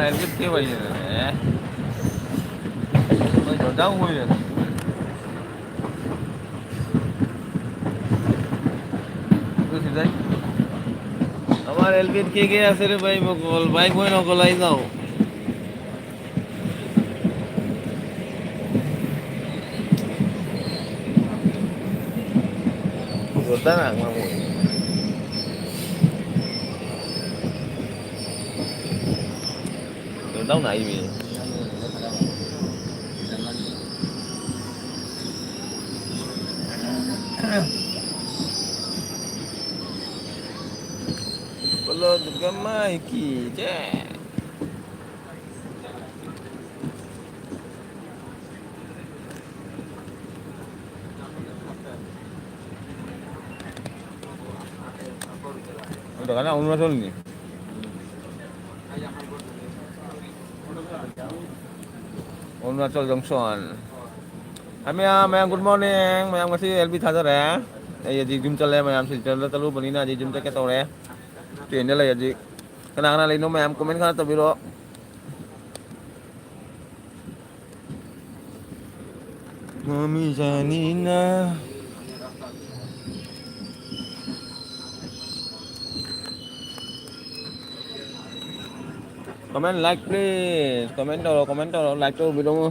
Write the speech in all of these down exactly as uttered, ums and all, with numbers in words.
Elvin কে বাজিয়ে দেবে, হ্যাঁ? ওই তো, যাও, হয়ে যাবে। বুঝলি, যাই। আমার এলভিন কে কে আছে রে ভাই, বকল ভাই, বই নকল আই যাও। Gordana, mamu. Gordana, ini. Bolo Durga Mai ki jai. Udah kan Arunachal ni. Arunachal Junction. Hi ꯃꯌꯥꯝ, ꯃꯌꯥꯝ, good morning. ꯃꯌꯥꯝ ꯉꯁꯤ ꯑꯦꯜ ꯕꯤ ꯊꯥꯗꯔꯦ꯫ ꯑꯩ ꯍꯧꯖꯤꯛ ꯌꯨꯝ ꯆꯠꯂꯦ, ꯃꯌꯥꯝ ꯁꯤꯜꯆꯔꯗ ꯆꯠꯂꯨꯕꯅꯤꯅ ꯍꯧꯖꯤꯛ ꯌꯨꯝ ꯆꯠꯀꯦ ꯇꯧꯔꯦ꯫ ꯇ꯭ꯔꯦꯟꯗ ꯂꯩ ꯍꯧꯖꯤꯛ꯫ ꯀꯅꯥ ꯀꯅꯥ ꯂꯩꯅꯣ ꯃꯌꯥꯝ comment ꯈꯔ ꯇꯧꯕꯤꯔꯣ꯫ ꯃꯃꯤ ꯖꯥꯅꯤꯅ꯫ Comment, like, please. Comment ꯇꯧꯔꯣ, comment ꯇꯧꯔꯣ, like ꯇꯧꯕꯤꯔꯣ꯫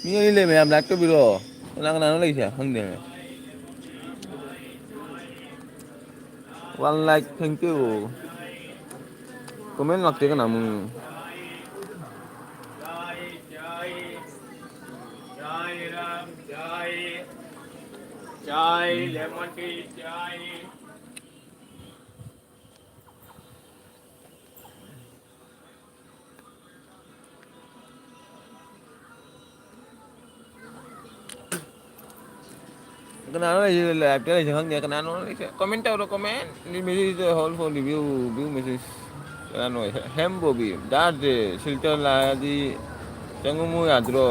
ꯃꯤ ꯑꯅꯤ ꯂꯩ ꯃꯌꯥꯝ, like ꯇꯧꯕꯤꯔꯣ꯫ ꯀꯅꯥ ꯀꯅꯥꯅꯣ ꯂꯩꯁꯦ? ꯈꯪꯗꯦꯅꯦ꯫ One like, thank you. Comment ꯂꯥꯛꯇꯦ ꯀꯅꯥ ꯑꯃꯨꯛ? ꯀꯅꯥꯅꯣ ꯂꯩꯔꯤꯁꯦ? ꯂꯥꯏꯞꯇ ꯂꯩꯁꯦ ꯈꯪꯗꯦ꯫ ꯀꯅꯥꯅꯣ ꯂꯩꯔꯤꯁꯦ? Comment ꯇꯧꯔꯣ, comment꯫ Message hold for review, view message. ꯀꯅꯥꯅꯣ? ꯍꯦꯝ ꯕꯣꯕꯤ꯫ ꯗꯥꯗꯦ, ꯁꯤꯜꯇꯔ ꯂꯥꯛꯑꯗꯤ ꯆꯪꯉꯝꯃꯨ ꯌꯥꯗ꯭ꯔꯣ?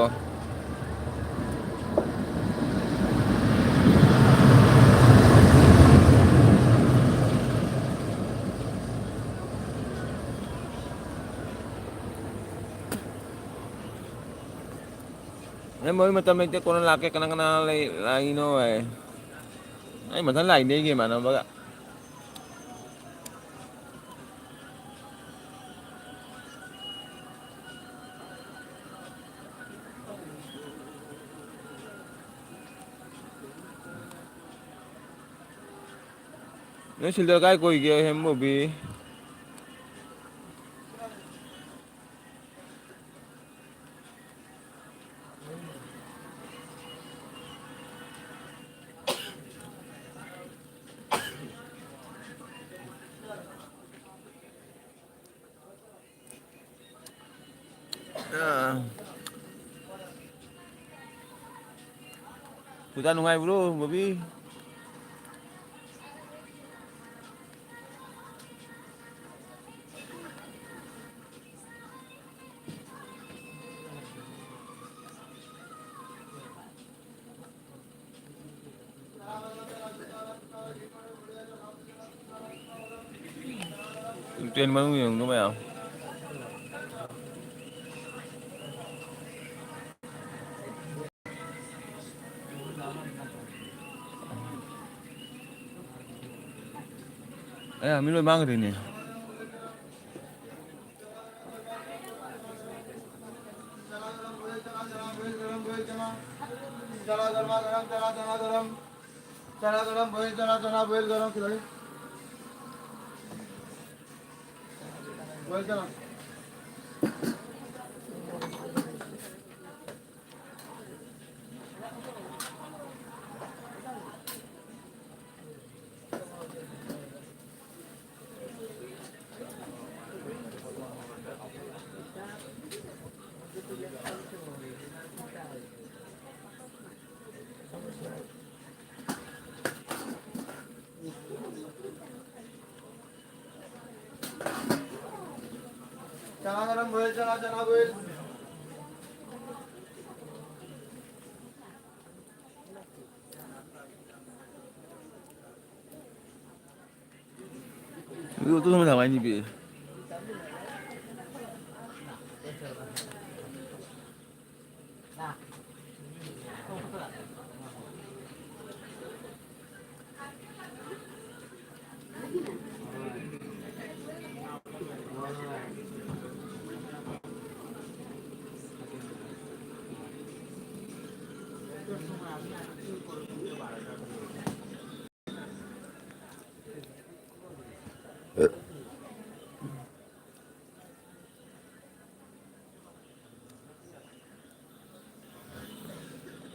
ꯅꯪ ꯃꯣꯏ ꯃꯇꯝ ꯂꯩꯇꯦ, ꯀꯣꯟꯅ ꯂꯥꯛꯀꯦ꯫ ꯀꯅꯥ ꯀꯅꯥ ꯂꯩ, ꯂꯥꯛꯏꯅꯣ ꯍꯥꯏ? ꯑꯩ ꯃꯊꯪ ꯂꯥꯛꯏꯅꯦ ꯑꯩꯒꯤ ꯏꯃꯥꯟꯅꯕꯒ꯫ ꯅꯣꯏ ꯁꯤꯜꯗꯔ ꯀꯥꯏ ꯀꯣꯏꯒꯦ, ꯍꯦꯝ ꯕꯣꯕꯤ? ꯑꯥ꯫ ꯄꯨꯖꯥ ꯅꯨꯡꯉꯥꯏꯕ꯭ꯔꯣ, ꯕꯣꯕꯤ? ꯇ꯭ꯔꯦꯟ ꯃꯅꯨꯡ ꯌꯦꯡꯉꯨꯅꯨ ꯃꯌꯥꯝ꯫ ꯑꯌꯥ, ꯃꯤ ꯂꯣꯏ ꯃꯥꯡꯈ꯭ꯔꯦꯅꯦ꯫ Video tu sama sama ini, Bi.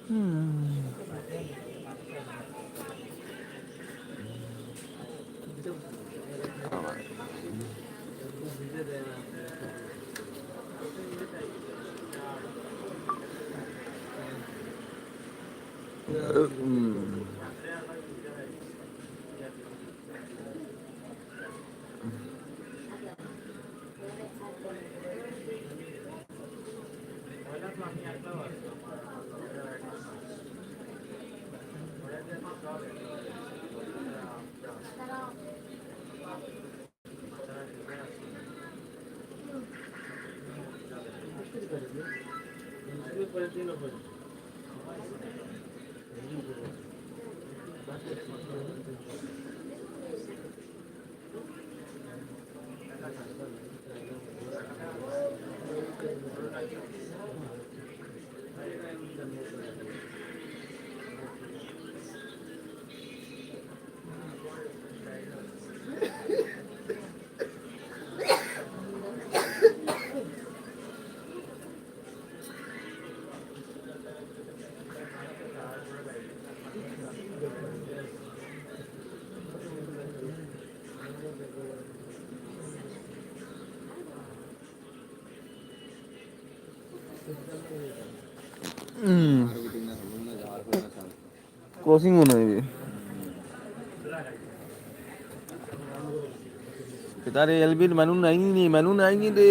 ꯎꯝ꯫ Crossing होना है ये। बेटा रे, एलबीर मनुन आएंगे नहीं, मनुन आएंगे दे।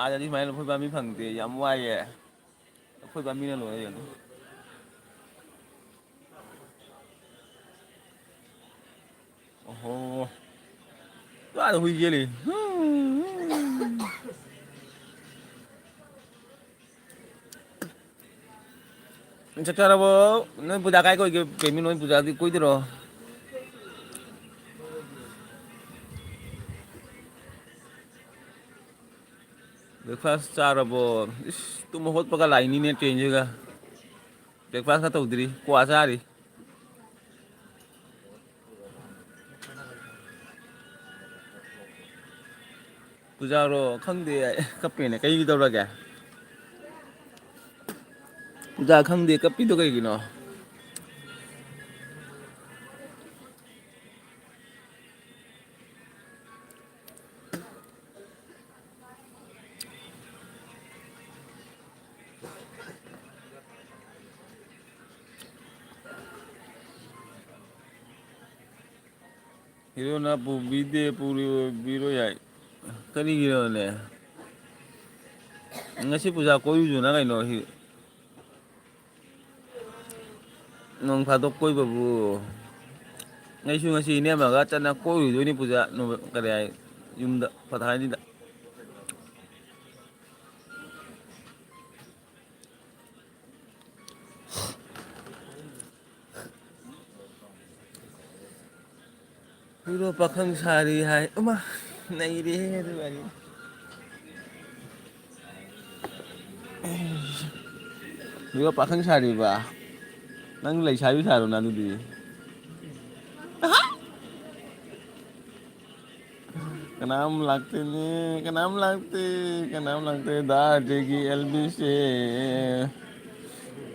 ꯑꯥꯗꯗꯤ ꯁꯨꯃꯥꯏꯅ ꯂꯐꯣꯏ ꯄꯥꯝꯕꯤ ꯐꯪꯗꯦ, ꯌꯥꯝ ꯋꯥꯏꯌꯦ꯫ ꯂꯐꯣꯏ ꯄꯥꯝꯕꯤꯅ ꯂꯣꯏꯔꯦ ꯑꯗꯨꯝ꯫ ꯑꯣꯍꯣ꯫ ꯑꯥꯗ ꯍꯨꯏ ꯆꯦꯜꯂꯤ꯫ ꯆꯥꯛ ꯆꯥꯔꯕꯣ? ꯅꯣꯏ ꯄꯨꯖꯥ ꯀꯥꯏ ꯀꯣꯏꯒꯦ? ꯄꯦꯃꯤ ꯅꯣꯏ ꯄꯨꯖꯥꯗꯤ ꯀꯣꯏꯗꯣꯏꯔꯣ? Breakfast ꯆꯥꯔꯕꯣ? ꯏꯁ, ꯇꯨꯝꯕ ꯍꯧꯒꯠꯄꯒ ꯂꯥꯛꯏꯅꯤꯅꯦ trainꯁꯤꯒ꯫ Breakfastꯀ ꯇꯧꯗ꯭ꯔꯤ, ꯀ꯭ꯋꯥ ꯆꯥꯔꯤ꯫ ꯄꯨꯖꯥꯔꯣ? ꯈꯪꯗꯦ, ꯀꯞꯄꯦꯅꯦ꯫ ꯀꯩ ꯇꯧꯔꯒꯦ? ꯄꯨꯖꯥ ꯈꯪꯗꯦ, ꯀꯞꯄꯤꯗꯣ ꯀꯩꯒꯤꯅꯣ? ꯍꯤꯔꯣꯅ ꯄꯨꯕꯤꯗꯦ, ꯄꯨꯕꯤꯔꯣꯏ ꯍꯥꯏ꯫ ꯀꯔꯤꯒꯤꯅꯣꯅꯦ? ꯉꯁꯤ ꯄꯨꯖꯥ ꯀꯣꯏꯔꯨꯁꯤꯅ ꯀꯩꯅꯣ? ꯍꯤ-, ꯅꯣꯡ ꯐꯥꯗꯣꯛ ꯀꯣꯏꯕꯕꯨ꯫ ꯑꯩꯁꯨ ꯉꯁꯤ ꯏꯅꯦꯝꯃꯒ ꯆꯠꯅ ꯀꯣꯏꯔꯨꯗꯣꯏꯅꯤ ꯄꯨꯖꯥ, ꯅꯣ-, ꯀꯔꯤ ꯍꯥꯏ, ꯌꯨꯝꯗ, ꯄꯊꯥꯅꯤꯗ꯫ ꯍꯤꯔꯣ ꯄꯥꯈꯪ ꯁꯥꯔꯤ ꯍꯥꯏ꯫ ꯑꯃ ꯅꯩꯔꯦꯍꯦ ꯑꯗꯨ ꯋꯥꯔꯤ꯫ ꯍꯤꯔꯣ ꯄꯥꯈꯪ ꯁꯥꯔꯤꯕ? ꯅꯪ ꯂꯩꯁꯥꯕꯤ ꯁꯥꯔꯣꯅ ꯑꯗꯨꯗꯤ꯫ ꯀꯅꯥꯝ ꯂꯥꯛꯇꯦꯅꯦ, ꯀꯅꯥꯝ ꯂꯥꯛꯇꯦ, ꯀꯅꯥꯝ ꯂꯥꯛꯇꯦ꯫ ꯗꯥ ꯑꯖꯌꯒꯤ ꯑꯦꯜ ꯕꯤꯁꯦ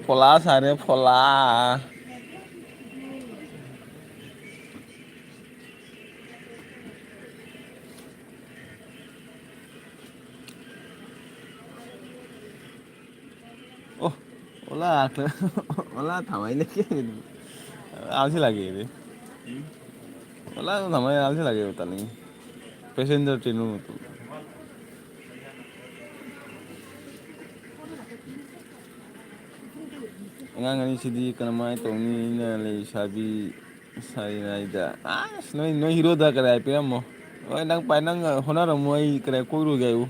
ꯐꯣꯂꯥ ꯁꯥꯔꯦ, ꯐꯣꯂꯥ꯫ ꯑꯣ, ꯑꯣꯂꯥ, ꯑꯣꯂꯥ ꯊꯥꯃꯩꯅ ꯀꯦ-, ꯑꯥ, ꯁꯤ ꯂꯥꯛꯀꯦ꯫ ꯑꯣꯂꯥ ꯊꯥꯃꯩ, ꯑꯥ, ꯁꯤ ꯂꯥꯛꯀꯦ, ꯇꯜꯂꯤ꯫ Passenger train room꯫ ꯑꯉꯥꯡ ꯑꯅꯤꯁꯤꯗꯤ ꯀꯔꯝꯍꯥꯏꯅ ꯇꯧꯅꯤ? ꯑꯩꯅ ꯂꯩꯁꯥꯕꯤ ꯁꯥꯔꯤꯉꯩꯗ꯫ ꯑꯁ, ꯅꯣꯏ, ꯅꯣꯏ ꯍꯤꯔꯣꯗ ꯀꯗꯥꯏ ꯄꯤꯔꯝꯃꯣ? ꯍꯣꯏ, ꯅꯪ ꯄꯥꯏ-, ꯅꯪ ꯍꯣꯠꯅꯔꯝꯃꯣ, ꯑꯩ ꯀꯗꯥꯏ ꯀꯣꯏꯔꯨꯒꯦ ꯍꯥꯏꯌꯨ꯫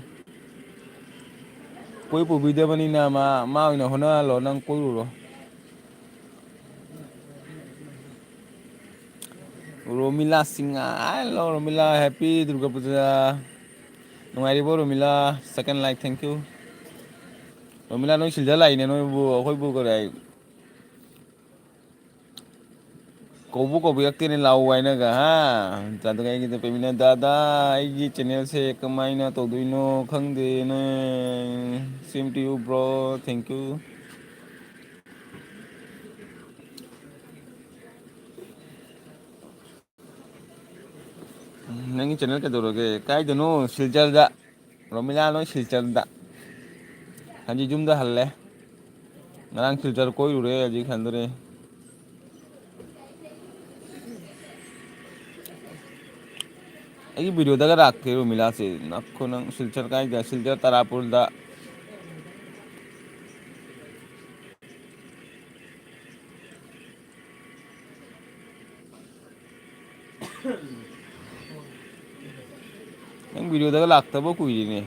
ꯀꯣꯏ ꯄꯨꯕꯤꯗꯕꯅꯤꯅ ꯃꯥ, ꯃꯥ ꯑꯣꯏꯅ ꯍꯣꯠꯅꯍꯜꯂꯣ, ꯅꯪ ꯀꯣꯏꯔꯨꯔꯣ꯫ Romila Singh, hello Romila, happy Durga Puja. ꯅꯨꯡꯉꯥꯏꯔꯤꯕꯣ Romila? Second like, thank you꯫ Romila, ꯅꯣꯏ ꯁꯤꯜꯗ ꯂꯥꯛꯏꯅꯦ, ꯅꯣꯏꯕꯨ, ꯑꯩꯈꯣꯏꯕꯨ ꯀꯔꯤ ꯀꯧꯕꯨ ꯀꯧꯕꯤꯔꯛꯇꯦꯅꯦ, ꯂꯥꯛꯎ ꯍꯥꯏꯅꯒ, ꯍꯥ? ꯖꯥꯗꯨꯒꯥꯏꯒꯤꯗ ꯄꯦꯃꯤꯅ, ꯗꯥꯗꯥ, ꯑꯩꯒꯤ ꯆꯦꯅꯦꯜꯁꯦ ꯀꯃꯥꯏꯅ ꯇꯧꯗꯣꯏꯅꯣ ꯈꯪꯗꯦꯅꯦ꯫ Same to you, bro, thank you꯫ ꯎꯝ, ꯅꯪꯒꯤ ꯆꯦꯅꯦꯜ ꯀꯩꯗꯧꯔꯒꯦ? ꯀꯥꯏꯗꯅꯣ? ꯁꯤꯜꯆꯔꯗ꯫ ꯔꯣꯃꯤꯂꯥ ꯅꯣꯏ ꯁꯤꯜꯆꯔꯗ꯫ ꯍꯧꯖꯤꯛ ꯌꯨꯝꯗ ꯍꯜꯂꯦ꯫ ꯉꯔꯥꯡ ꯁꯤꯜꯆꯔ ꯀꯣꯏꯔꯨꯔꯦ, ꯍꯧꯖꯤꯛ ꯍꯟꯗꯣꯔꯦ꯫ ꯑꯩꯒꯤ ꯚꯤꯗꯤꯑꯣꯗꯒ ꯂꯥꯛꯇꯦ ꯔꯣꯃꯤꯂꯥꯁꯦ꯫ ꯅꯈꯣ ꯅꯪ ꯁꯤꯜꯆꯔ ꯀꯥꯏꯗ? ꯁꯤꯜꯆꯔ ꯇꯔꯥꯄꯨꯔꯗ꯫ ꯅꯪ ꯚꯤꯗꯤꯑꯣꯗꯒ ꯂꯥꯛꯇꯕ ꯀꯨꯏꯔꯦꯅꯦ꯫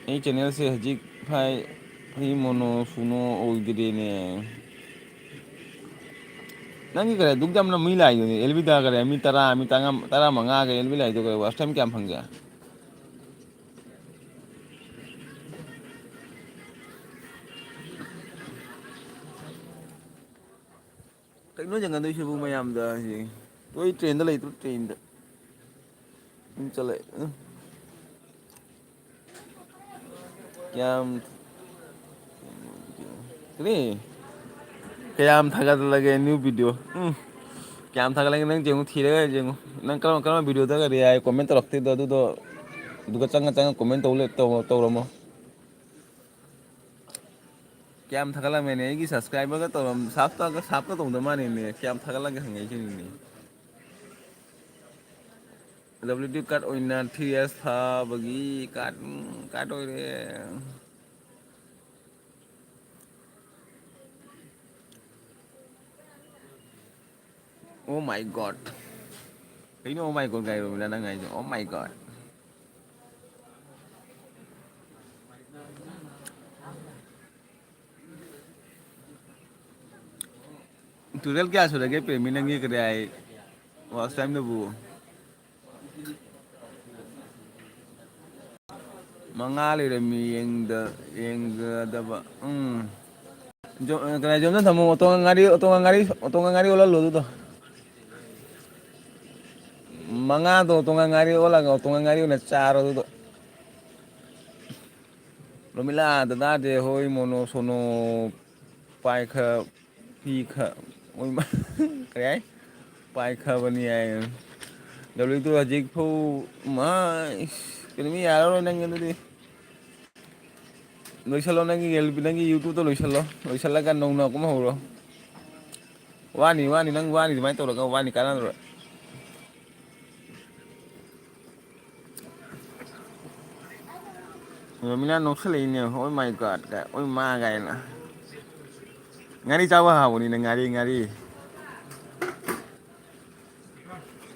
ꯑꯩ ꯆꯦꯅꯦꯜꯁꯦ ꯍꯧꯖꯤꯛ ꯐꯥꯏ, ꯐ꯭ꯔꯤ ꯃꯣꯅꯣ ꯁꯨꯅꯣ ꯑꯣꯏꯗ꯭ꯔꯦꯅꯦ꯫ ꯅꯪꯒꯤ ꯀꯔꯤ ꯑꯗꯨꯛ ꯌꯥꯝꯅ ꯃꯤ ꯂꯥꯛꯏꯗꯨꯅꯤ? ꯑꯦꯜꯕꯤꯗ ꯀꯔꯤ ꯃꯤ ꯇꯔꯥ, ꯃꯤ ꯇꯔꯥ, ꯇꯔꯥꯃꯉꯥꯒ ꯑꯦꯜꯕꯤ ꯂꯥꯛꯏꯗꯣ ꯀꯔꯤ? Watch time ꯀꯌꯥꯝ ꯐꯪꯒꯦ? ꯀꯩꯅꯣ ꯌꯦꯡꯒꯟꯗꯣꯏꯁꯤꯕꯨ ꯃꯌꯥꯝꯗ ꯍꯧꯖꯤꯛ? ꯂꯣꯏ ꯇ꯭ꯔꯦꯟꯗ ꯂꯩꯇ꯭ꯔꯣ? ꯇ꯭ꯔꯦꯟꯗ ꯑꯗꯨꯝ ꯆꯠꯂꯦ꯫ ꯎꯝ꯫ ꯀꯌꯥꯝ, ꯀꯔꯤ? ꯀꯌꯥꯝ ꯊꯥꯒꯠꯂꯒꯦ new video? ꯎꯝ꯫ ꯀꯌꯥꯝ ꯊꯥꯒꯠꯂꯒꯦ ꯅꯪ ꯌꯦꯡꯉꯨ, ꯊꯤꯔꯒ ꯌꯦꯡꯉꯨ꯫ ꯅꯪ ꯀꯔꯝ, ꯀꯔꯝꯕ videoꯗꯒꯗꯤ ꯌꯥꯏ comment ꯇꯧꯔꯛꯇꯦꯗꯣ? ꯑꯗꯨꯗꯣ, ꯑꯗꯨꯒ ꯆꯪꯉ ꯆꯪꯉ comment ꯇꯧ ꯂꯩ-, ꯇꯧ-, ꯇꯧꯔꯝꯃꯣ꯫ ꯀꯌꯥꯝ ꯊꯥꯒꯠꯂꯝꯃꯦꯅꯦ ꯑꯩꯒꯤ subscriberꯒ ꯇꯧꯔꯝ-, subꯇꯒ, subꯀ ꯇꯧꯗ ꯃꯥꯅꯦꯅꯦ꯫ ꯀꯌꯥꯝ ꯊꯥꯒꯠꯂꯒꯦ ꯍꯪꯉꯛꯏꯁꯤꯅꯤꯅꯦ꯫ W D card ꯑꯣꯏꯅ three years ꯐꯥꯕꯒꯤ card, ꯎꯝ, card ꯑꯣꯏꯔꯦ꯫ Oh my God. ꯀꯩꯅꯣ oh my God ꯀꯥꯏ ꯔꯣꯃꯤꯂꯥ ꯅꯪ ꯍꯥꯏꯁꯦ? Oh my God. Total ꯀꯌꯥ ꯁꯨꯔꯒꯦ ꯄ꯭ꯔꯦꯃꯤ ꯅꯪꯒꯤ ꯀꯗꯥꯏ watch time ꯗꯨꯕꯨ? ꯃꯉꯥ ꯂꯩꯔꯝꯃꯤ ꯌꯦꯡꯗ-, ꯌꯦꯡꯒꯗꯕ꯫ ꯎꯝ꯫ ꯖꯣ-, ꯀꯅꯥ ꯖꯣꯟꯁꯟ ꯊꯝꯃꯣ? ꯑꯣꯇꯣ ꯉꯥꯔꯤ, ꯑꯣꯇꯣ ꯉꯥꯔꯤ, ꯑꯣꯇꯣ ꯉꯥꯔꯤ ꯑꯣꯜꯍꯜꯂꯣ ꯑꯗꯨꯗꯣ꯫ ꯃꯉꯥꯗꯣ ꯑꯣꯇꯣ ꯉꯥꯔꯤ ꯑꯣꯜꯂꯒ ꯑꯣꯇꯣ ꯉꯥꯔꯤ ꯑꯣꯏꯅ ꯆꯥꯔꯣ ꯑꯗꯨꯗꯣ꯫ ꯔꯣꯃꯤꯂꯥ, ꯗꯗꯥꯗꯤ ꯍꯣꯏ ꯃꯣꯅꯣ ꯁꯣꯅꯣ ꯄꯥꯏꯈ ꯐꯤ ꯈ-, ꯑꯣꯏꯃ-, ꯀꯔꯤ ꯍꯥꯏ? ꯄꯥꯏꯈꯕꯅꯤ ꯍꯥꯏ꯫ ꯗꯕ꯭ꯂꯤꯎ ꯇꯨ ꯍꯧꯖꯤꯛ ꯐꯥꯎ ꯃꯥ-, ꯏꯁ, ꯀꯩꯅꯣ ꯃꯤ ꯌꯥꯔꯔꯣꯏ ꯅꯪ ꯑꯗꯨꯗꯤ꯫ ꯂꯣꯏꯁꯜꯂꯣ ꯅꯪꯒꯤ ꯑꯦꯜ ꯕꯤ, ꯅꯪꯒꯤ YouTube ꯇꯣ ꯂꯣꯏꯁꯜꯂꯣ꯫ ꯂꯣꯏꯁꯜꯂꯒ ꯅꯧꯅ ꯑꯃꯨꯛ ꯍꯧꯔꯣ꯫ ꯋꯥꯅꯤ, ꯋꯥꯅꯤ, ꯅꯪ ꯋꯥꯅꯤ ꯑꯗꯨꯃꯥꯏꯅ ꯇꯧꯔꯒ ꯋꯥꯅꯤ, ꯀꯥꯟꯅꯔꯣꯏ꯫ ꯔꯣꯃꯤꯂꯥ ꯅꯣꯛꯁꯜꯂꯛꯏꯅꯦ, "Oh my God" ꯀꯥꯏ, "ꯑꯣꯏ ꯃꯥ" ꯀꯥꯏꯅ꯫ ꯉꯥꯔꯤ ꯆꯥꯕ ꯍꯥꯎꯕꯅꯤꯅꯦ, ꯉꯥꯔꯤ, ꯉꯥꯔꯤ꯫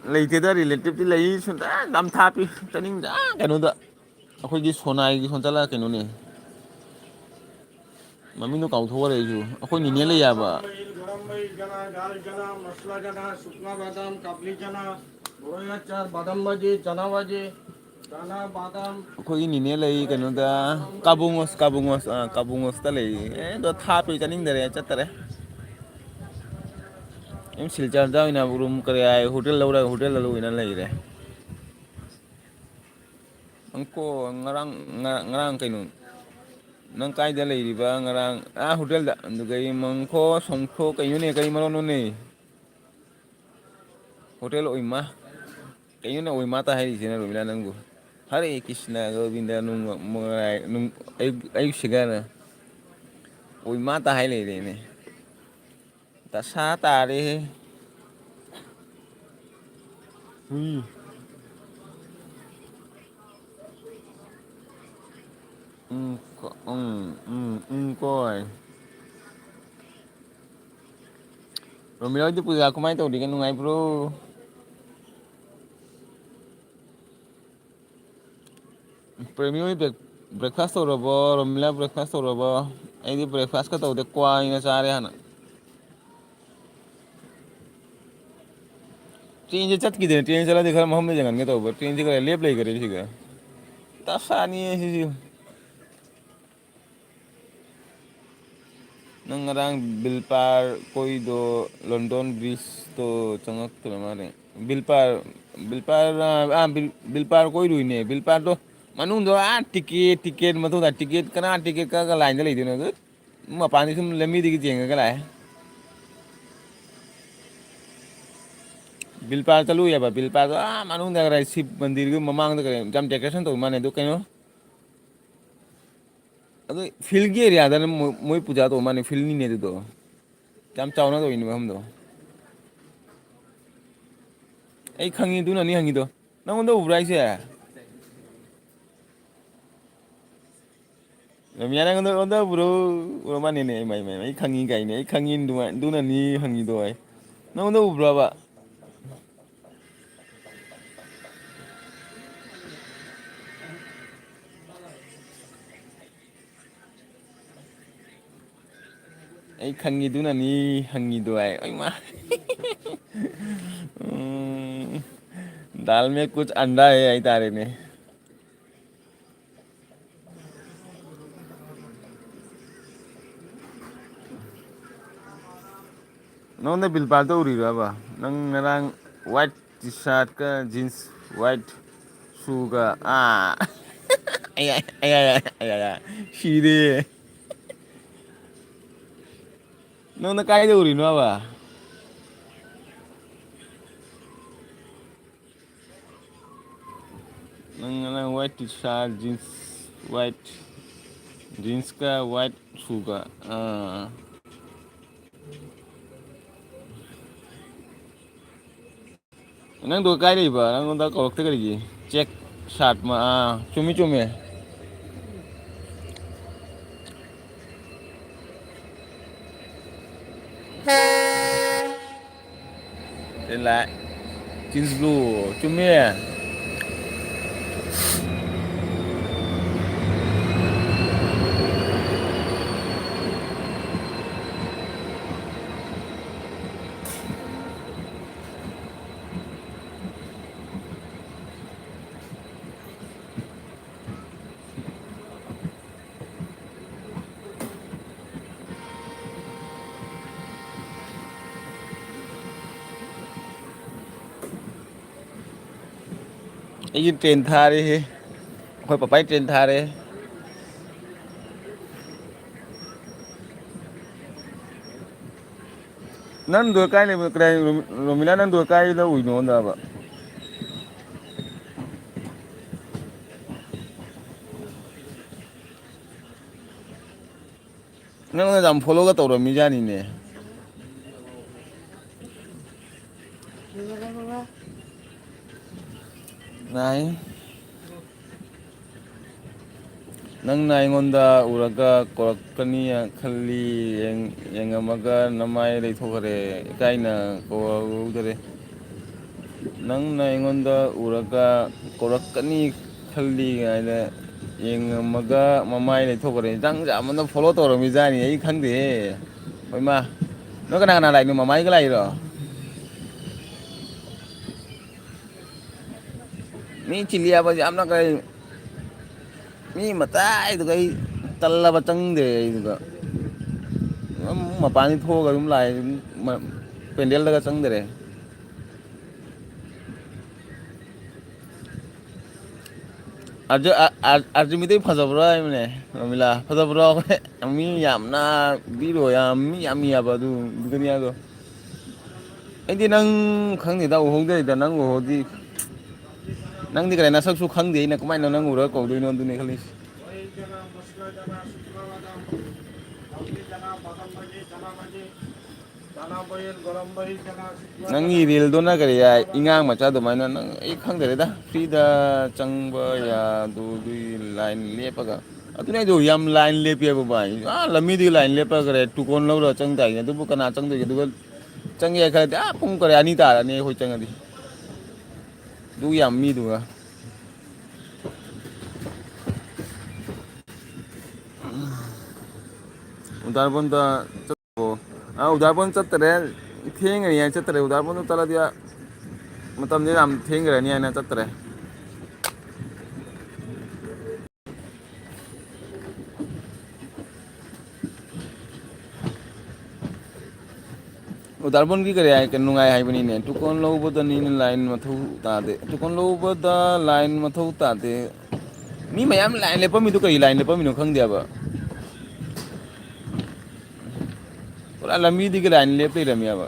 ꯂꯩꯇꯦꯗ, relative ꯇꯤ ꯂꯩ, ꯁꯨꯝ, ꯑꯥ, ꯌꯥꯝ ꯊꯥꯞꯄꯤ, ꯆꯠꯅꯤꯡꯗꯦ, ꯑꯥ, ꯀꯩꯅꯣꯗ, ꯑꯩꯈꯣꯏꯒꯤ ꯁꯣꯅꯥꯏꯒꯤ ꯁꯣꯝ ꯆꯠꯂꯒ ꯀꯩꯅꯣꯅꯦ꯫ ꯃꯃꯤꯡꯗꯣ ꯀꯥꯎꯊꯣꯛꯈꯔꯦ ꯑꯩꯁꯨ꯫ ꯑꯩꯈꯣꯏ ꯅꯤꯅꯦ ꯂꯩ ꯌꯥꯕ꯫ ꯒꯔꯝ ꯃꯁꯥꯂꯥ ꯆꯅꯥ, ꯁꯨꯛꯅꯥ ꯕꯥꯗꯥꯝ, ꯀꯥꯕꯨꯂꯤ ꯆꯅꯥ, ꯕꯣꯔꯣꯏ ꯑꯆꯥꯔ, ꯕꯥꯗꯥꯝ ꯚꯥꯖꯤ, ꯆꯅꯥ ꯚꯥꯖꯤ, ꯆꯅꯥ ꯕꯥꯗꯥꯝ꯫ ꯑꯩꯈꯣꯏꯒꯤ ꯅꯤꯅꯦ ꯂꯩ ꯀꯩꯅꯣꯗ, ꯀꯥꯕꯨꯡ ꯍꯣꯁ-, ꯀꯥꯕꯨꯡ ꯍꯣꯁ-, ꯑ, ꯀꯥꯕꯨꯡ ꯍꯣꯁꯇ ꯂꯩ꯫ ꯑꯦ, ꯑꯗꯣ ꯊꯥꯞꯄꯦ, ꯆꯠꯅꯤꯡꯗꯔꯦ, ꯆꯠꯇꯔꯦ꯫ ꯑꯗꯨꯝ ꯁꯤꯜꯆꯔꯗ ꯑꯣꯏꯅ ꯔꯨꯝ ꯀꯔꯤ ꯍꯥꯏ, ꯍꯣꯇꯦꯜ ꯂꯧꯔꯒ ꯍꯣꯇꯦꯜꯗ ꯑꯣꯏꯅ ꯂꯩꯔꯦ꯫ ꯅꯪꯀꯣ ꯉꯔꯥꯡ, ꯉ-, ꯉꯔꯥꯡ ꯀꯩꯅꯣ? ꯅꯪ ꯀꯥꯏꯗ ꯂꯩꯔꯤꯕ ꯉꯔꯥꯡ? ꯑꯥ, ꯍꯣꯇꯦꯜꯗ꯫ ꯑꯗꯨꯒ ꯑꯩ ꯃꯪꯈꯣ, ꯁꯪꯈꯣ, ꯀꯩꯅꯣꯅꯦ? ꯀꯔꯤ ꯃꯔꯣꯟꯅꯣꯅꯦ? ꯍꯣꯇꯦꯜ ꯑꯣꯏꯃꯥ꯫ ꯀꯩꯅꯣꯅꯦ ꯑꯣꯏꯃꯥ ꯇ ꯍꯥꯏꯔꯤꯁꯤꯅ, ꯔꯣꯃꯤꯂꯥ, ꯅꯪꯕꯨ? ꯍꯔꯦ ꯀ꯭ꯔꯤꯁꯅ, ꯒꯣꯕꯤꯟꯗ, ꯅꯨꯡ-, ꯃꯉꯥꯏ-, ꯅꯨꯡ-, ꯑꯌꯨꯛ, ꯑꯌꯨꯛꯁꯤꯒꯅ ꯑꯣꯏꯃꯥ ꯇ ꯍꯥꯏ ꯂꯩꯔꯦꯅꯦ꯫ ꯗꯁꯥ ꯇꯥꯔꯦꯍꯦ꯫ ꯍꯨꯏ꯫ ꯎꯝ, ꯀꯣ-, ꯎꯝ, ꯎꯝ, ꯎꯝ, ꯀꯣꯏ꯫ ꯔꯣꯃꯤꯌꯣ ꯍꯣꯏꯗꯤ ꯄꯨꯖꯥ ꯀꯃꯥꯏꯅ ꯇꯧꯔꯤꯒꯦ? ꯅꯨꯡꯉꯥꯏꯕ꯭ꯔꯣ? ꯄ꯭ꯔꯦꯃꯤ ꯍꯣꯏ ꯕ꯭ꯔꯦꯛ-, ꯕ꯭ꯔꯦꯛꯐꯥꯁ ꯇꯧꯔꯕꯣ? ꯔꯣꯃꯤꯂꯥ ꯕ꯭ꯔꯦꯛꯐꯥꯁ ꯇꯧꯔꯕꯣ? ꯑꯩꯗꯤ ꯕ꯭ꯔꯦꯛꯐꯥꯁꯀ ꯇꯧꯗꯦ, ꯀ꯭ꯋꯥ ꯑꯣꯏꯅ ꯆꯥꯔꯦ ꯍꯥꯟꯅ꯫ ꯇ꯭ꯔꯦꯟꯁꯦ ꯆꯠꯈꯤꯗ꯭ꯔꯦ, ꯇ꯭ꯔꯦꯟ ꯆꯠꯂꯗꯤ ꯈꯔ ꯃꯐꯝꯗ ꯌꯦꯡꯍꯟꯒꯦ ꯇꯧꯕ, ꯇ꯭ꯔꯦꯟꯁꯦ ꯈꯔ ꯂꯦꯞ ꯂꯩꯈꯔꯦ ꯁꯤꯒ꯫ ꯗꯁꯥꯅꯤ ꯁꯤꯁꯨ꯫ ꯅꯪ ꯉꯔꯥꯡ ꯕꯤꯜꯄꯥꯔ ꯀꯣꯏꯗꯣ ꯂꯣꯟꯗꯣꯟ ꯕ꯭ꯔꯤꯖꯇꯣ ꯆꯪꯉꯛꯇ꯭ꯔ ꯃꯥꯜꯂꯦ꯫ ꯕꯤꯜꯄꯥꯔ, ꯕꯤꯜꯄꯥꯔ, ꯑꯥ, ꯕꯤꯜ-, ꯕꯤꯜꯄꯥꯔ ꯀꯣꯏꯔꯨꯏꯅꯦ꯫ ꯕꯤꯜꯄꯥꯔꯗꯣ ꯃꯅꯨꯡꯗ ꯑꯥ ꯇꯤꯀꯦꯠ, ꯇꯤꯀꯦꯠ ꯃꯊꯧꯗ ꯇꯤꯀꯦꯠ, ꯀꯅꯥ ꯇꯤꯀꯦꯠ ꯀꯛꯑꯒ ꯂꯥꯏꯟꯗ ꯂꯩꯗꯣꯏꯅꯣ? ꯑꯗꯨ ꯃꯄꯥꯟꯗꯤ ꯁꯨꯝ ꯂꯝꯕꯤꯗꯒꯤ ꯌꯦꯡꯉꯒ ꯂꯥꯛꯑꯦ꯫ ꯕꯤꯜꯄꯥꯔ ꯆꯠꯂꯨꯏꯌꯦꯕ꯫ ꯕꯤꯜꯄꯥꯔꯗꯣ ꯑꯥ ꯃꯅꯨꯡꯗ ꯈꯔ ꯁꯤꯕ ꯃꯟꯗꯤꯔꯒꯤ ꯃꯃꯥꯡꯗ ꯀꯔꯤ ꯌꯥꯝ ꯗꯦꯀꯣꯔꯦꯁꯟ ꯇꯧꯕ ꯃꯥꯜꯂꯦ꯫ ꯑꯗꯨ ꯀꯩꯅꯣ, ꯑꯗꯨ ꯐꯤꯜꯒꯤ ꯑꯦꯔꯤꯌꯥꯗꯅ ꯃꯣꯏ, ꯃꯣꯏ ꯄꯨꯖꯥ ꯇꯧꯕ ꯃꯥꯜꯂꯦ꯫ ꯐꯤꯜꯅꯤꯅꯦ ꯑꯗꯨꯗꯣ꯫ ꯌꯥꯝ ꯆꯥꯎꯅ ꯇꯧꯔꯤꯅꯦ ꯃꯐꯝꯗꯣ꯫ ꯑꯩ ꯈꯪꯉꯤ, ꯑꯗꯨꯅꯅꯤ ꯍꯪꯉꯤꯗꯣ꯫ ꯅꯪꯉꯣꯟꯗ ꯎꯕ꯭ꯔꯥ ꯍꯥꯏꯁꯦ? ꯔꯣꯃꯤꯌꯥ ꯅꯪꯉꯣꯟꯗ, ꯑꯣꯟꯗ ꯎꯕ꯭ꯔꯣ? ꯎꯔ ꯃꯥꯅꯦꯅꯦ꯫ ꯑꯩ, ꯃꯥꯏ, ꯃꯥꯏ, ꯑꯩ ꯈꯪꯉꯤ ꯀꯥꯏꯅꯦ꯫ ꯑꯩ ꯈꯪꯉꯤ, ꯑꯗꯨꯃꯥꯏ-, ꯑꯗꯨꯅꯅꯤ ꯍꯪꯉꯤꯗꯣ ꯑꯩ꯫ ꯅꯪꯉꯣꯟꯗ ꯎꯕ꯭ꯔꯕ? ꯑꯩ ꯈꯪꯉꯤꯗꯨꯅꯅꯤ ꯍꯪꯉꯤꯗꯣ ꯑꯩ꯫ ꯑꯩꯃꯥ꯫ ꯎꯝ, ꯗꯥꯜ ꯃꯦ ꯀꯨꯆ ꯑꯟꯗꯥ ꯍꯦ ꯍꯥꯏꯇꯥꯔꯦꯅꯦ꯫ ꯅꯉꯣꯟꯗ ꯕꯤꯜ ꯄꯥꯜ ꯇꯧꯔꯤꯔꯕ? ꯅꯪ ꯉꯔꯥꯡ white T-shirt ꯀ jeans white shoe ꯒ, ꯑꯥ꯫ ꯑꯌꯥ, ꯑꯌꯥ, ꯑꯌꯥ, ꯑꯌꯥ, ꯁꯤꯔꯦ꯫ ꯅꯪꯅ ꯀꯥꯏꯗ ꯎꯔꯤꯅꯣꯕ? ꯅꯪ ꯉꯔꯥꯡ white T-shirt, jeans, white jeans ꯀ white shoe ꯒ, ꯑꯥ꯫ ꯅꯪꯗꯣ ꯀꯥꯏ ꯂꯩꯕ? ꯅꯪꯉꯣꯟꯗ ꯀꯧꯔꯛꯇꯦ ꯀꯔꯤꯒꯤ? Check shirt ꯃ-, ꯑꯥ, ꯆꯨꯝꯃꯤ, ꯆꯨꯝꯃꯤ꯫ ꯂꯥꯛꯑꯦ꯫ Ching's blue. ꯆꯨꯝꯃꯦ꯫ ꯑꯩꯒꯤ ꯇ꯭ꯔꯦꯟ ꯊꯥꯔꯦꯍꯦ꯫ ꯑꯩꯈꯣꯏ ꯄꯄꯥꯒꯤ ꯇ꯭ꯔꯦꯟ ꯊꯥꯔꯦ꯫ ꯅꯪꯗꯣ ꯀꯥꯏ ꯂꯩꯕ? ꯀꯗꯥꯏ, ꯔꯣꯃꯤ-, ꯔꯣꯃꯤꯂꯥ, ꯅꯪꯗꯣ ꯀꯥꯏꯗ ꯎꯏꯅꯣ ꯍꯟꯗꯛ? ꯅꯪꯅ ꯌꯥꯝ ꯐꯣꯂꯣꯒ ꯇꯧꯔꯝꯃꯤꯖꯥꯠꯅꯤꯅꯦ꯫ ꯅꯥꯏ꯫ ꯅꯪꯅ ꯑꯩꯉꯣꯟꯗ ꯎꯔꯒ ꯀꯧꯔꯛꯀꯅꯤ ꯈꯜꯂꯤ, ꯌꯦꯡ-, ꯌꯦꯡꯉꯝꯃꯒ ꯅꯃꯥꯏ ꯂꯩꯊꯣꯛꯈ꯭ꯔꯦ, ꯏꯀꯥꯏꯅ ꯀꯧꯔꯛꯍꯧꯗꯔꯦ꯫ ꯅꯪꯅ ꯑꯩꯉꯣꯟꯗ ꯎꯔꯒ ꯀꯧꯔꯛꯀꯅꯤ ꯈꯜꯂꯤ ꯍꯥꯏꯅ ꯌꯦꯡꯉꯝꯃꯒ ꯃꯃꯥꯏ ꯂꯩꯊꯣꯛꯈ꯭ꯔꯦ꯫ ꯏꯟꯖꯥꯡ ꯆꯥꯃꯟꯗ ꯐꯣꯂꯣ ꯇꯧꯔꯝꯃꯤꯖꯥꯠꯅꯤ, ꯑꯩ ꯈꯪꯗꯦꯍꯦ꯫ ꯍꯣꯏꯃꯥ, ꯅꯣꯏ ꯀꯅꯥ ꯀꯅꯥ ꯂꯥꯛꯏꯅꯣ? ꯃꯃꯥꯏꯒ ꯂꯥꯛꯏꯔꯣ? ꯃꯤ ꯆꯤꯜꯂꯤ ꯍꯥꯏꯕ ꯌꯥꯝꯅ ꯀꯩ, ꯃꯤ ꯃꯇꯥꯏꯗꯨꯒ ꯑꯩ ꯇꯜꯂꯕ ꯆꯪꯗꯦ ꯑꯩꯗꯨꯒ꯫ ꯑꯗꯨꯝ ꯃꯄꯥꯟꯗꯤ ꯊꯣꯛꯑꯒ ꯑꯗꯨꯝ ꯂꯥꯛꯑꯦ, ꯑꯗꯨꯝ ꯃ-, ꯄꯦꯟꯗꯦꯜꯗꯒ ꯆꯪꯗꯔꯦ꯫ ꯑꯥꯔꯖꯨ-, ꯑꯥ-, ꯑꯥ-, ꯑꯥꯔꯖꯨꯃꯤꯗꯩ ꯐꯖꯕ꯭ꯔꯣ ꯍꯥꯏꯕꯅꯦ, ꯔꯣꯃꯤꯂꯥ? ꯐꯖꯕ꯭ꯔꯣ? ꯃꯤ ꯌꯥꯝꯅ ꯚꯤꯔꯣ ꯌꯥꯝ, ꯃꯤ ꯌꯥꯝ ꯌꯥꯕ ꯑꯗꯨ ꯗꯨꯅꯤꯌꯥꯗꯣ꯫ ꯑꯩꯗꯤ ꯅꯪ ꯈꯪꯗꯦꯗ, ꯎꯍꯧꯗ꯭ꯔꯦꯗ, ꯅꯪ ꯎꯍꯧꯗꯤ꯫ ꯅꯪꯗꯤ ꯀꯔꯤ ꯅꯁꯛꯁꯨ ꯈꯪꯗꯦ, ꯑꯩꯅ ꯀꯃꯥꯏꯅ ꯅꯪ ꯎꯔꯒ ꯀꯧꯗꯣꯏꯅꯣ ꯑꯗꯨꯅꯦ ꯈꯜꯂꯤꯁꯦ꯫ ꯅꯪꯒꯤ ꯔꯤꯜꯗꯨꯅ ꯀꯔꯤ ꯍꯥꯏ? ꯏꯉꯥꯡ ꯃꯆꯥ ꯑꯗꯨꯃꯥꯏꯅ ꯅꯪ, ꯑꯩ ꯈꯪꯗꯔꯦꯗ꯫ ꯐ꯭ꯔꯤꯗ ꯆꯪꯕ ꯌꯥꯗꯨꯒꯤ ꯂꯥꯏꯟ ꯂꯦꯞꯄꯒ꯫ ꯑꯗꯨꯅꯦ ꯑꯩꯗꯣ ꯌꯥꯝ ꯂꯥꯏꯟ ꯂꯦꯞꯄꯦꯕ ꯚꯥꯏ꯫ ꯑꯥ ꯂꯝꯕꯤꯗꯒꯤ ꯂꯥꯏꯟ ꯂꯦꯞꯄꯒ ꯀꯔꯤ ꯇꯨꯀꯣꯟ ꯂꯧꯔ ꯆꯪ ꯇꯥꯏꯅꯦ꯫ ꯑꯗꯨꯕꯨ ꯀꯅꯥ ꯆꯪꯗꯣꯏꯒꯦ? ꯑꯗꯨꯒ ꯆꯪꯒꯦ ꯈꯜꯂꯗꯤ ꯑꯥ ꯄꯨꯡ ꯀꯔꯤ ꯑꯅꯤ ꯇꯥꯔꯅꯤ ꯑꯩꯈꯣꯏ ꯆꯪꯉꯗꯤ꯫ ꯑꯗꯨ ꯌꯥꯝ ꯃꯤꯗꯨꯒ꯫ ꯎꯗꯥꯔꯕꯟꯗ ꯆꯠ-, ꯑꯣ, ꯑ, ꯎꯗꯥꯔꯕꯟ ꯆꯠꯇꯔꯦ꯫ ꯊꯦꯡꯉꯅꯤ ꯍꯥꯏꯅ ꯆꯠꯇꯔꯦ꯫ ꯎꯗꯥꯔꯕꯟꯗ ꯆꯠꯂꯗꯤ, ꯑ, ꯃꯇꯝꯁꯦ ꯌꯥꯝ ꯊꯦꯡꯈ꯭ꯔꯅꯤ ꯍꯥꯏꯅ ꯆꯠꯇꯔꯦ꯫ ꯎꯗꯥꯔꯕꯟꯒꯤ ꯀꯔꯤ ꯍꯥꯏ, ꯀꯩꯅꯣ ꯅꯨꯡꯉꯥꯏ ꯍꯥꯏꯕꯅꯤꯅꯦ꯫ ꯇꯨꯀꯣꯟ ꯂꯧꯕꯗꯅꯤꯅ line ꯃꯊꯧ ꯇꯥꯗꯦ꯫ ꯇꯨꯀꯣꯟ ꯂꯧꯕꯗ line ꯃꯊꯧ ꯇꯥꯗꯦ꯫ ꯃꯤ ꯃꯌꯥꯝ line ꯂꯦꯞꯄꯝꯃꯤꯗꯣ ꯀꯔꯤ line ꯂꯦꯞꯄꯝꯃꯤꯅꯣ ꯈꯪꯗꯦꯕ꯫ ꯄꯨꯔꯥ ꯂꯝꯕꯤꯗꯒꯤ line ꯂꯦꯞ ꯂꯩꯔꯝꯃꯦꯕ꯫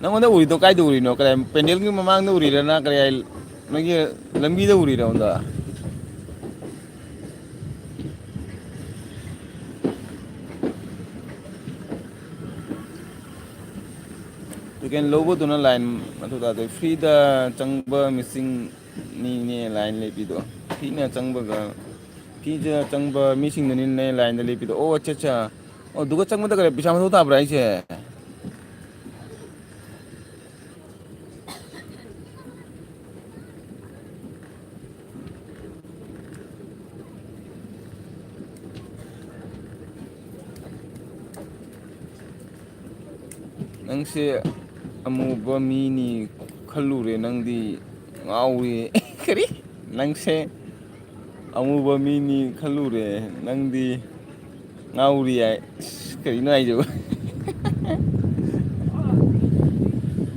ꯅꯪꯉꯣꯟꯗ ꯎꯔꯤꯗꯣ ꯀꯥꯏꯗ ꯎꯔꯤꯅꯣ? ꯀꯗꯥꯏ, ꯄꯦꯟꯗꯦꯜꯒꯤ ꯃꯃꯥꯡꯗ ꯎꯔꯤꯔ, ꯅꯠꯇ꯭ꯔꯒ ꯀꯔꯤ ꯍꯥꯏ, ꯅꯣꯏꯒꯤ ꯂꯝꯕꯤꯗ ꯎꯔꯤꯔ ꯑꯣꯟꯗ? ꯇꯤꯀꯦꯟ ꯂꯧꯕꯗꯨꯅ line ꯃꯊꯧ ꯇꯥꯗꯦ꯫ Free ꯗ ꯆꯪꯕ ꯃꯤꯁꯤꯡꯅꯤꯅꯦ line ꯂꯦꯞꯄꯤꯗꯣ꯫ Free ꯅ ꯆꯪꯕꯒ, free ꯗ ꯆꯪꯕ ꯃꯤꯁꯤꯡꯗꯨꯅꯤꯅꯦ line ꯗ ꯂꯦꯞꯄꯤꯗꯣ꯫ ꯑꯣ, ꯑꯠꯆꯥ, ꯑꯠꯆꯥ꯫ ꯑꯣ, ꯑꯗꯨꯒ ꯆꯪꯕꯗ ꯀꯔꯤ ꯄꯩꯁꯥ ꯃꯊꯧ ꯇꯥꯕ꯭ꯔꯥ ꯍꯥꯏꯁꯦ? ꯅꯪꯁꯦ ꯑꯃꯨꯕ ꯃꯤꯅꯤ ꯈꯜꯂꯨꯔꯦ, ꯅꯪꯗꯤ ꯉꯥꯎꯔꯦ꯫ ꯀꯔꯤ? ꯅꯪꯁꯦ ꯑꯃꯨꯕ ꯃꯤꯅꯤ ꯈꯜꯂꯨꯔꯦ, ꯅꯪꯗꯤ ꯉꯥꯎꯔꯤ ꯍꯥꯏ꯫ ꯑꯁ, ꯀꯔꯤꯅꯣ ꯍꯥꯏꯁꯤꯕꯣ?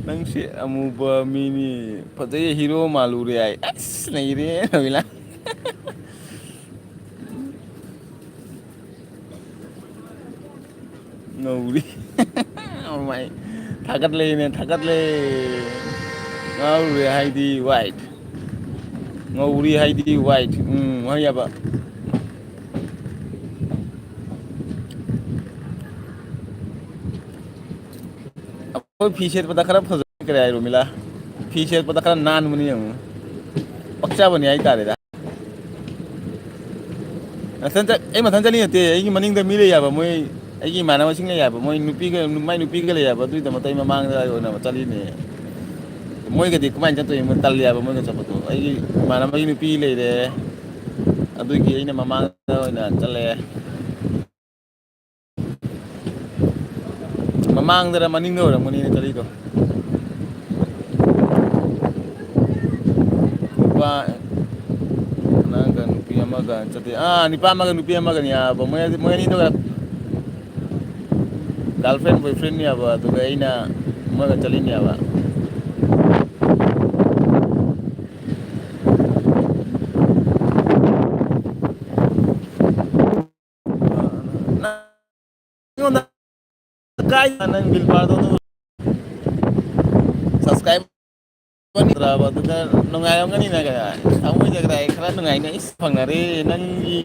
ꯅꯪꯁꯦ ꯑꯃꯨꯕ ꯃꯤꯅꯤ, ꯐꯖꯩ, hero ꯃꯥꯜꯂꯨꯔꯦ ꯍꯥꯏ꯫ ꯑꯁ, ꯅꯩꯔꯦ, ꯔꯣꯃꯤꯂꯥ꯫ ꯉꯧꯔꯤ꯫ Oh my. ꯊꯥꯒꯠꯂꯦꯅꯦ, ꯊꯥꯒꯠꯂꯦ꯫ ꯉꯥꯎꯔꯨꯔꯦ ꯍꯥꯏꯗꯤ white꯫ ꯉꯧꯔꯤ ꯍꯥꯏꯗꯤ white꯫ ꯎꯝ, ꯍꯣꯏ ꯌꯥꯕ꯫ ꯑꯩꯈꯣꯏ ꯐꯤ ꯁꯦꯠꯄꯗ ꯈꯔ ꯐꯖꯈ꯭ꯔꯦ ꯍꯥꯏ ꯔꯣꯃꯤꯂꯥ꯫ ꯐꯤ ꯁꯦꯠꯄꯗ ꯈꯔ ꯅꯥꯟꯕꯅꯤ ꯌꯦꯡꯉꯨ꯫ ꯄꯛꯆꯕꯅꯤ ꯍꯥꯏꯇꯥꯔꯦꯗ꯫ ꯃꯊꯟ ꯆꯠ-, ꯑꯩ ꯃꯊꯟ ꯆꯠꯂꯤ ꯅꯠꯇꯦ, ꯑꯩꯒꯤ ꯃꯅꯤꯡꯗ ꯃꯤ ꯂꯩ ꯍꯥꯏꯕ, ꯃꯣꯏ ꯑꯩꯒꯤ ꯏꯃꯥꯟꯅꯕꯁꯤꯡ ꯂꯩ ꯍꯥꯏꯕ, ꯃꯣꯏ ꯅꯨꯄꯤꯒ, ꯃꯥꯏ ꯅꯨꯄꯤꯒ ꯂꯩ ꯍꯥꯏꯕ, ꯑꯗꯨꯒꯤꯗꯃꯛꯇ ꯑꯩ ꯃꯃꯥꯡꯗ ꯑꯣꯏꯅ ꯆꯠꯂꯤꯅꯦ꯫ ꯃꯣꯏꯒꯗꯤ ꯀꯃꯥꯏꯅ ꯆꯠꯇꯣꯏꯅꯣ? ꯇꯜꯂꯤ ꯍꯥꯏꯕ ꯃꯣꯏꯒ ꯆꯠꯄꯗꯣ꯫ ꯑꯩꯒꯤ ꯏꯃꯥꯟꯅꯕꯒꯤ ꯅꯨꯄꯤ ꯂꯩꯔꯦ, ꯑꯗꯨꯒꯤ ꯑꯩꯅ ꯃꯃꯥꯡꯗ ꯑꯣꯏꯅ ꯆꯠꯂꯦ꯫ ꯃꯃꯥꯡꯗꯔ ꯃꯅꯤꯡꯗ ꯑꯣꯏꯔꯝꯒꯅꯤꯅꯦ ꯆꯠꯂꯤꯗꯣ꯫ ꯅꯨꯄꯥ ꯑꯉꯥꯡꯒ ꯅꯨꯄꯤ ꯑꯃꯒ ꯆꯠꯇꯦ꯫ ꯑꯥ, ꯅꯨꯄꯥ ꯑꯃꯒ ꯅꯨꯄꯤ ꯑꯃꯒꯅꯤ ꯍꯥꯏꯕ꯫ ꯃꯣꯏ, ꯃꯣꯏ ꯑꯅꯤꯗꯣ girlfriend boyfriendꯅꯦꯕ, ꯑꯗꯨꯒ ꯑꯩꯅ ꯃꯣꯏꯒ ꯆꯠꯂꯤꯅꯦꯕ꯫ ꯅꯪ ꯑꯩꯉꯣꯟꯗ ꯀꯥꯏ ꯅꯪ ꯕꯤꯜ ꯄꯥꯗꯣ ꯑꯗꯨ subscribe ꯅꯠꯇ꯭ꯔꯕ ꯑꯗꯨꯗ ꯅꯨꯡꯉꯥꯏꯔꯝꯒꯅꯤꯅ ꯀꯩꯅꯣ꯫ ꯊꯃꯣꯏꯗ ꯀꯗꯥꯏ ꯈꯔ ꯅꯨꯡꯉꯥꯏꯅ ꯏꯁ ꯐꯪꯅꯔꯦ ꯅꯪꯒꯤ꯫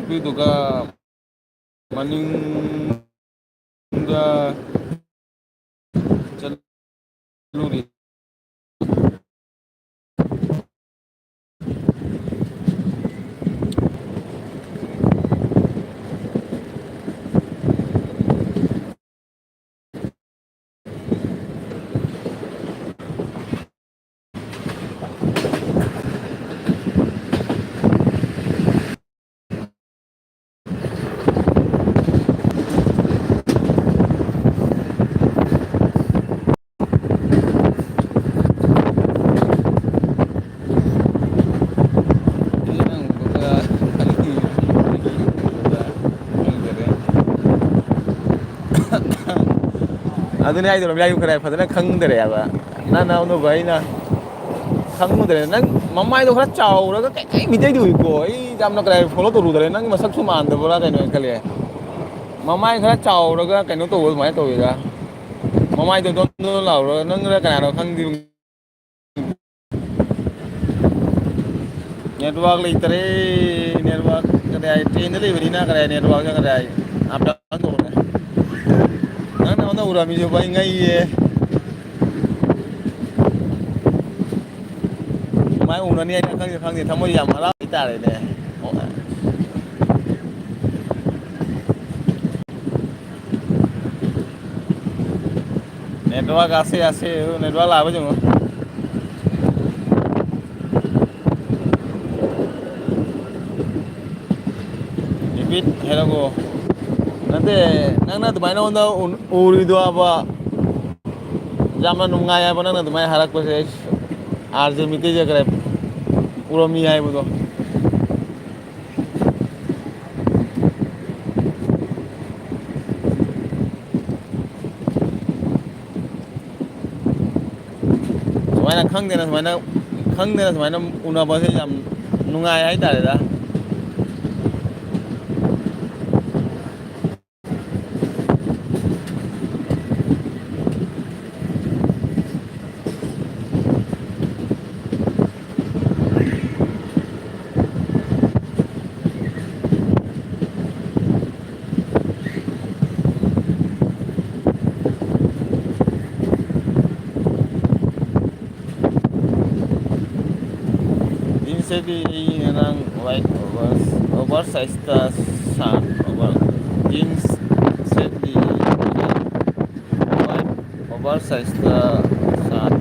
ꯑꯗꯨꯗꯨꯒ ꯃꯅꯤꯡꯗ ꯆꯠꯂꯨꯔꯤ꯫ ꯑꯗꯨꯅꯦ ꯍꯥꯏꯗꯣ, ꯔꯣꯃꯤꯌꯥꯒꯤ ꯈꯔ ꯐꯖꯅ ꯈꯪꯗꯔꯦ ꯍꯥꯏꯕ꯫ ꯅꯪ ꯅꯅꯥꯎꯅꯨꯄꯥ ꯑꯩꯅ ꯈꯪꯉꯨꯗ꯭ꯔꯦ꯫ ꯅꯪ ꯃꯃꯥꯏꯗꯣ ꯈꯔ ꯆꯥꯎꯔꯒ ꯀꯩ ꯀꯩ ꯃꯤꯇꯩꯗꯤ ꯎꯏꯀꯣ꯫ ꯑꯩ ꯌꯥꯝꯅ ꯀꯗꯥꯏ follow ꯇꯧꯔꯨꯗ꯭ꯔꯦ꯫ ꯅꯪꯒꯤ ꯃꯁꯛꯁꯨ ꯃꯥꯟꯗꯕ꯭ꯔꯥ ꯀꯩꯅꯣ ꯈꯜꯂꯦ꯫ ꯃꯃꯥꯏ ꯈꯔ ꯆꯥꯎꯔꯒ ꯀꯩꯅꯣ ꯇꯧꯕ ꯑꯗꯨꯃꯥꯏꯅ ꯇꯧꯋꯤꯗ꯫ ꯃꯃꯥꯏꯗꯣ ꯗꯣꯟ ꯗꯣꯟ ꯂꯥꯎꯔꯒ ꯅꯪꯅ ꯀꯅꯥꯅꯣ ꯈꯪꯗꯦ꯫ Network ꯂꯩꯇꯔꯦ꯫ Network ꯀꯗꯥꯏ trainꯗ ꯂꯩꯕꯅꯤꯅ ꯀꯗꯥꯏ network ꯀꯗꯥꯏ up down ꯇꯧꯔꯦ꯫ ꯅꯪꯅ ꯑꯩꯉꯣꯟꯗ ꯎꯔꯝꯃꯤꯁꯦ ꯑꯩ ꯉꯛꯏꯌꯦ꯫ ꯁꯨꯃꯥꯏꯅ ꯎꯅꯅꯤ ꯍꯥꯏꯅ ꯈꯪꯗꯦ, ꯈꯪꯗꯦ꯫ ꯊꯃꯣꯏ ꯌꯥꯝ ꯍꯔꯥꯎ ꯍꯥꯏꯇꯥꯔꯦꯅꯦ꯫ Network আছে, আছে, network ꯂꯥꯛꯄ ꯌꯦꯡꯉꯣ꯫ Repeat ꯍꯥꯏꯔꯛꯑꯣ꯫ ꯅꯠꯇꯦ, ꯅꯪꯅ ꯑꯗꯨꯃꯥꯏꯅ ꯑꯩꯉꯣꯟꯗ ꯎ-, ꯎꯔꯤꯗꯣꯕ ꯌꯥꯝꯅ ꯅꯨꯡꯉꯥꯏ ꯍꯥꯏꯕ, ꯅꯪꯅ ꯑꯗꯨꯃꯥꯏꯅ ꯍꯥꯏꯔꯛꯄꯁꯦ꯫ ꯑꯩ ꯑꯥꯔ ꯖꯦ ꯃꯤꯇꯩ ꯖꯒ꯭ꯔꯦ ꯎꯔꯝꯃꯤ ꯍꯥꯏꯕꯗꯣ꯫ ꯁꯨꯃꯥꯏꯅ ꯈꯪꯗꯦꯅ ꯁꯨꯃꯥꯏꯅ, ꯈꯪꯗꯦꯅ ꯁꯨꯃꯥꯏꯅ ꯎꯅꯕꯁꯦ ꯌꯥꯝ ꯅꯨꯡꯉꯥꯏ ꯍꯥꯏꯇꯥꯔꯦꯗ꯫ Jeans ꯁꯦꯠꯂꯤ ꯑꯩ ꯉꯔꯥꯡ white over, over size ꯇ shirt, over jeans ꯁꯦꯠꯂꯤ ꯑꯩ ꯉꯔꯥꯡ white over size ꯇ shirt꯫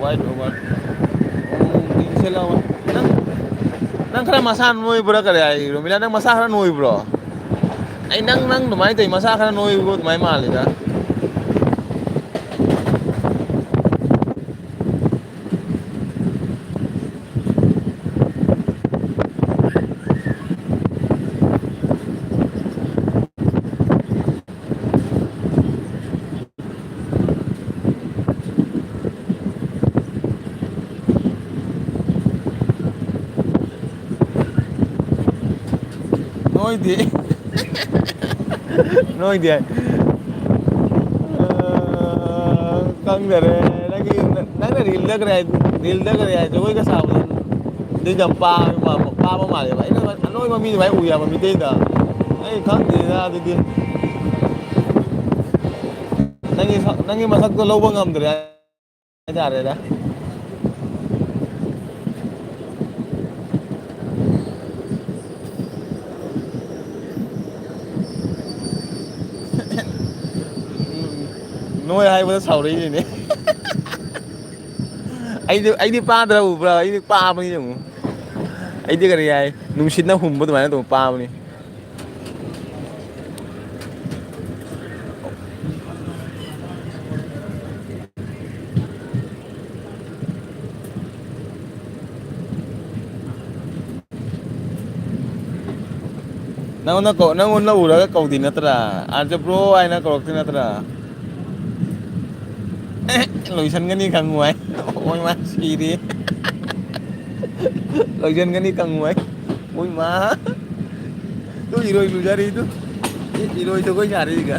White over꯫ ꯎꯝ, ꯌꯦꯡꯁꯤꯜꯂꯛꯑꯣ꯫ ꯅꯪ, ꯅꯪ ꯈꯔ ꯃꯁꯥ ꯅꯣꯏꯕ꯭ꯔꯥ ꯀꯔꯤ ꯍꯥꯏ, ꯔꯣꯃꯤꯂꯥ? ꯅꯪ ꯃꯁꯥ ꯈꯔ ꯅꯣꯏꯕ꯭ꯔꯣ? ꯑꯩ ꯅꯪ, ꯅꯪ ꯑꯗꯨꯃꯥꯏꯅ ꯇꯧꯏ, ꯃꯁꯥ ꯈꯔ ꯅꯣꯏꯕ ꯑꯗꯨꯃꯥꯏꯅ ꯃꯥꯜꯂꯤꯗ꯫ ꯅꯣꯏꯗꯦ꯫ ꯅꯣꯏꯗꯦ꯫ ꯑ, ꯈꯪꯗꯔꯦ꯫ ꯅꯪꯒꯤ, ꯅꯪꯅ ꯔꯤꯜꯗ ꯀꯔꯤ ꯍꯥꯏ-, ꯔꯤꯜꯗ ꯀꯔꯤ ꯍꯥꯏ, ꯖꯒꯣꯏꯒ ꯁꯥꯕꯗꯣ ꯑꯗꯨꯗꯤ ꯌꯥꯝ ꯄꯥꯕ ꯃꯥ-, ꯄꯥꯕ ꯃꯥꯜꯂꯦꯕ꯫ ꯑꯩꯅ ꯑꯅꯣꯏꯕ ꯃꯤ ꯑꯗꯨꯃꯥꯏꯅ ꯎꯏ ꯍꯥꯏꯕ ꯃꯤꯇꯩꯗ꯫ ꯑꯩ ꯈꯪꯗꯦꯗ ꯑꯗꯨꯗꯤ꯫ ꯅꯪꯒꯤ ꯁ-, ꯅꯪꯒꯤ ꯃꯁꯛꯇꯣ ꯂꯧꯕ ꯉꯝꯗ꯭ꯔꯦ ꯍꯥꯏꯇꯥꯔꯦꯗ꯫ ꯅꯣꯏ ꯍꯥꯏꯕꯗ ꯁꯥꯎꯔꯛꯏꯅꯤꯅꯦ꯫ ꯑꯩꯗꯤ, ꯑꯩꯗꯤ ꯄꯥꯗ꯭ꯔ ꯎꯕ꯭ꯔꯥ? ꯑꯩꯗꯤ ꯄꯥꯕꯅꯤ ꯌꯦꯡꯉꯨ꯫ ꯑꯩꯗꯤ ꯀꯔꯤ ꯍꯥꯏ? ꯅꯨꯡꯁꯤꯠꯅ ꯍꯨꯝꯕ ꯑꯗꯨꯃꯥꯏꯅ ꯇꯧ ꯄꯥꯕꯅꯤ꯫ ꯅꯪꯉꯣꯟꯗ ꯀꯧ-, ꯅꯪꯉꯣꯟꯗ ꯎꯔꯒ ꯀꯧꯗꯤ ꯅꯠꯇ꯭ꯔꯥ? ꯑꯥꯔꯖꯦ ꯕ꯭ꯔꯣ ꯍꯥꯏꯅ ꯀꯧꯔꯛꯇꯤ ꯅꯠꯇ꯭ꯔꯥ? ꯑꯦ, ꯂꯣꯏꯁꯟꯒꯅꯤ ꯈꯪꯉꯨ ꯍꯥꯏ꯫ ꯑꯣꯏ ꯃꯥ ꯁꯤꯔꯦ꯫ ꯂꯣꯏꯁꯟꯒꯅꯤ ꯈꯪꯉꯨ ꯍꯥꯏ꯫ ꯑꯣꯏ ꯃꯥ꯫ ꯇꯨ ꯏꯔꯣꯏ ꯂꯨꯖꯔꯤ ꯇꯨ꯫ ꯑꯦ, ꯏꯔꯣꯏ ꯖꯒꯣꯏ ꯁꯥꯔꯤ ꯁꯤꯒ꯫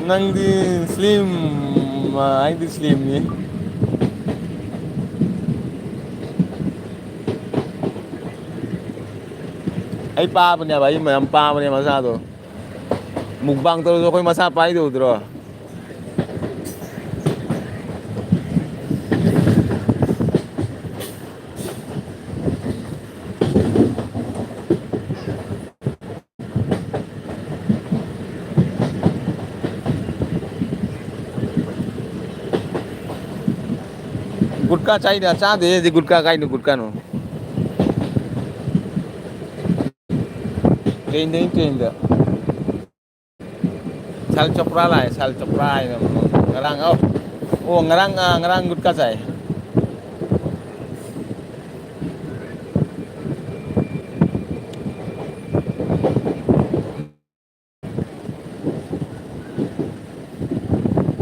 ꯅꯪꯗꯤ ꯁ꯭ꯂꯤꯝ, ꯑꯩꯗꯤ ꯁ꯭ꯂꯤꯝꯅꯤ꯫ ꯑꯩ ꯄꯥꯕꯅꯦꯕ, ꯑꯩ ꯃꯌꯥꯝ ꯄꯥꯕꯅꯦ ꯃꯁꯥꯗꯣ꯫ ꯃꯨꯛꯕꯥꯡ ꯇꯧꯔꯁꯨ ꯑꯩꯈꯣꯏ ꯃꯁꯥ ꯄꯥꯏꯗꯧꯗ꯭ꯔꯣ? ꯒꯨꯠꯀꯥ ꯆꯥꯏꯗ, ꯆꯥꯗꯦ, ꯁꯤ ꯒꯨꯠꯀꯥ ꯀꯥꯏꯅꯣ, ꯒꯨꯠꯀꯥꯅꯣ꯫ ꯇ꯭ꯔꯦꯟꯗꯩ, ꯇ꯭ꯔꯦꯟꯗ꯫ ꯁꯥꯜ ꯆꯣꯄ꯭ꯔꯥ ꯂꯥꯛꯑꯦ, ꯁꯥꯜ ꯆꯣꯄ꯭ꯔꯥ ꯍꯥꯏꯅ꯫ ꯉꯔꯥꯡ, ꯑꯧ꯫ ꯑꯣ, ꯉꯔꯥꯡ, ꯑꯥ, ꯉꯔꯥꯡ ꯒꯨꯠꯀꯥ ꯆꯥꯏ꯫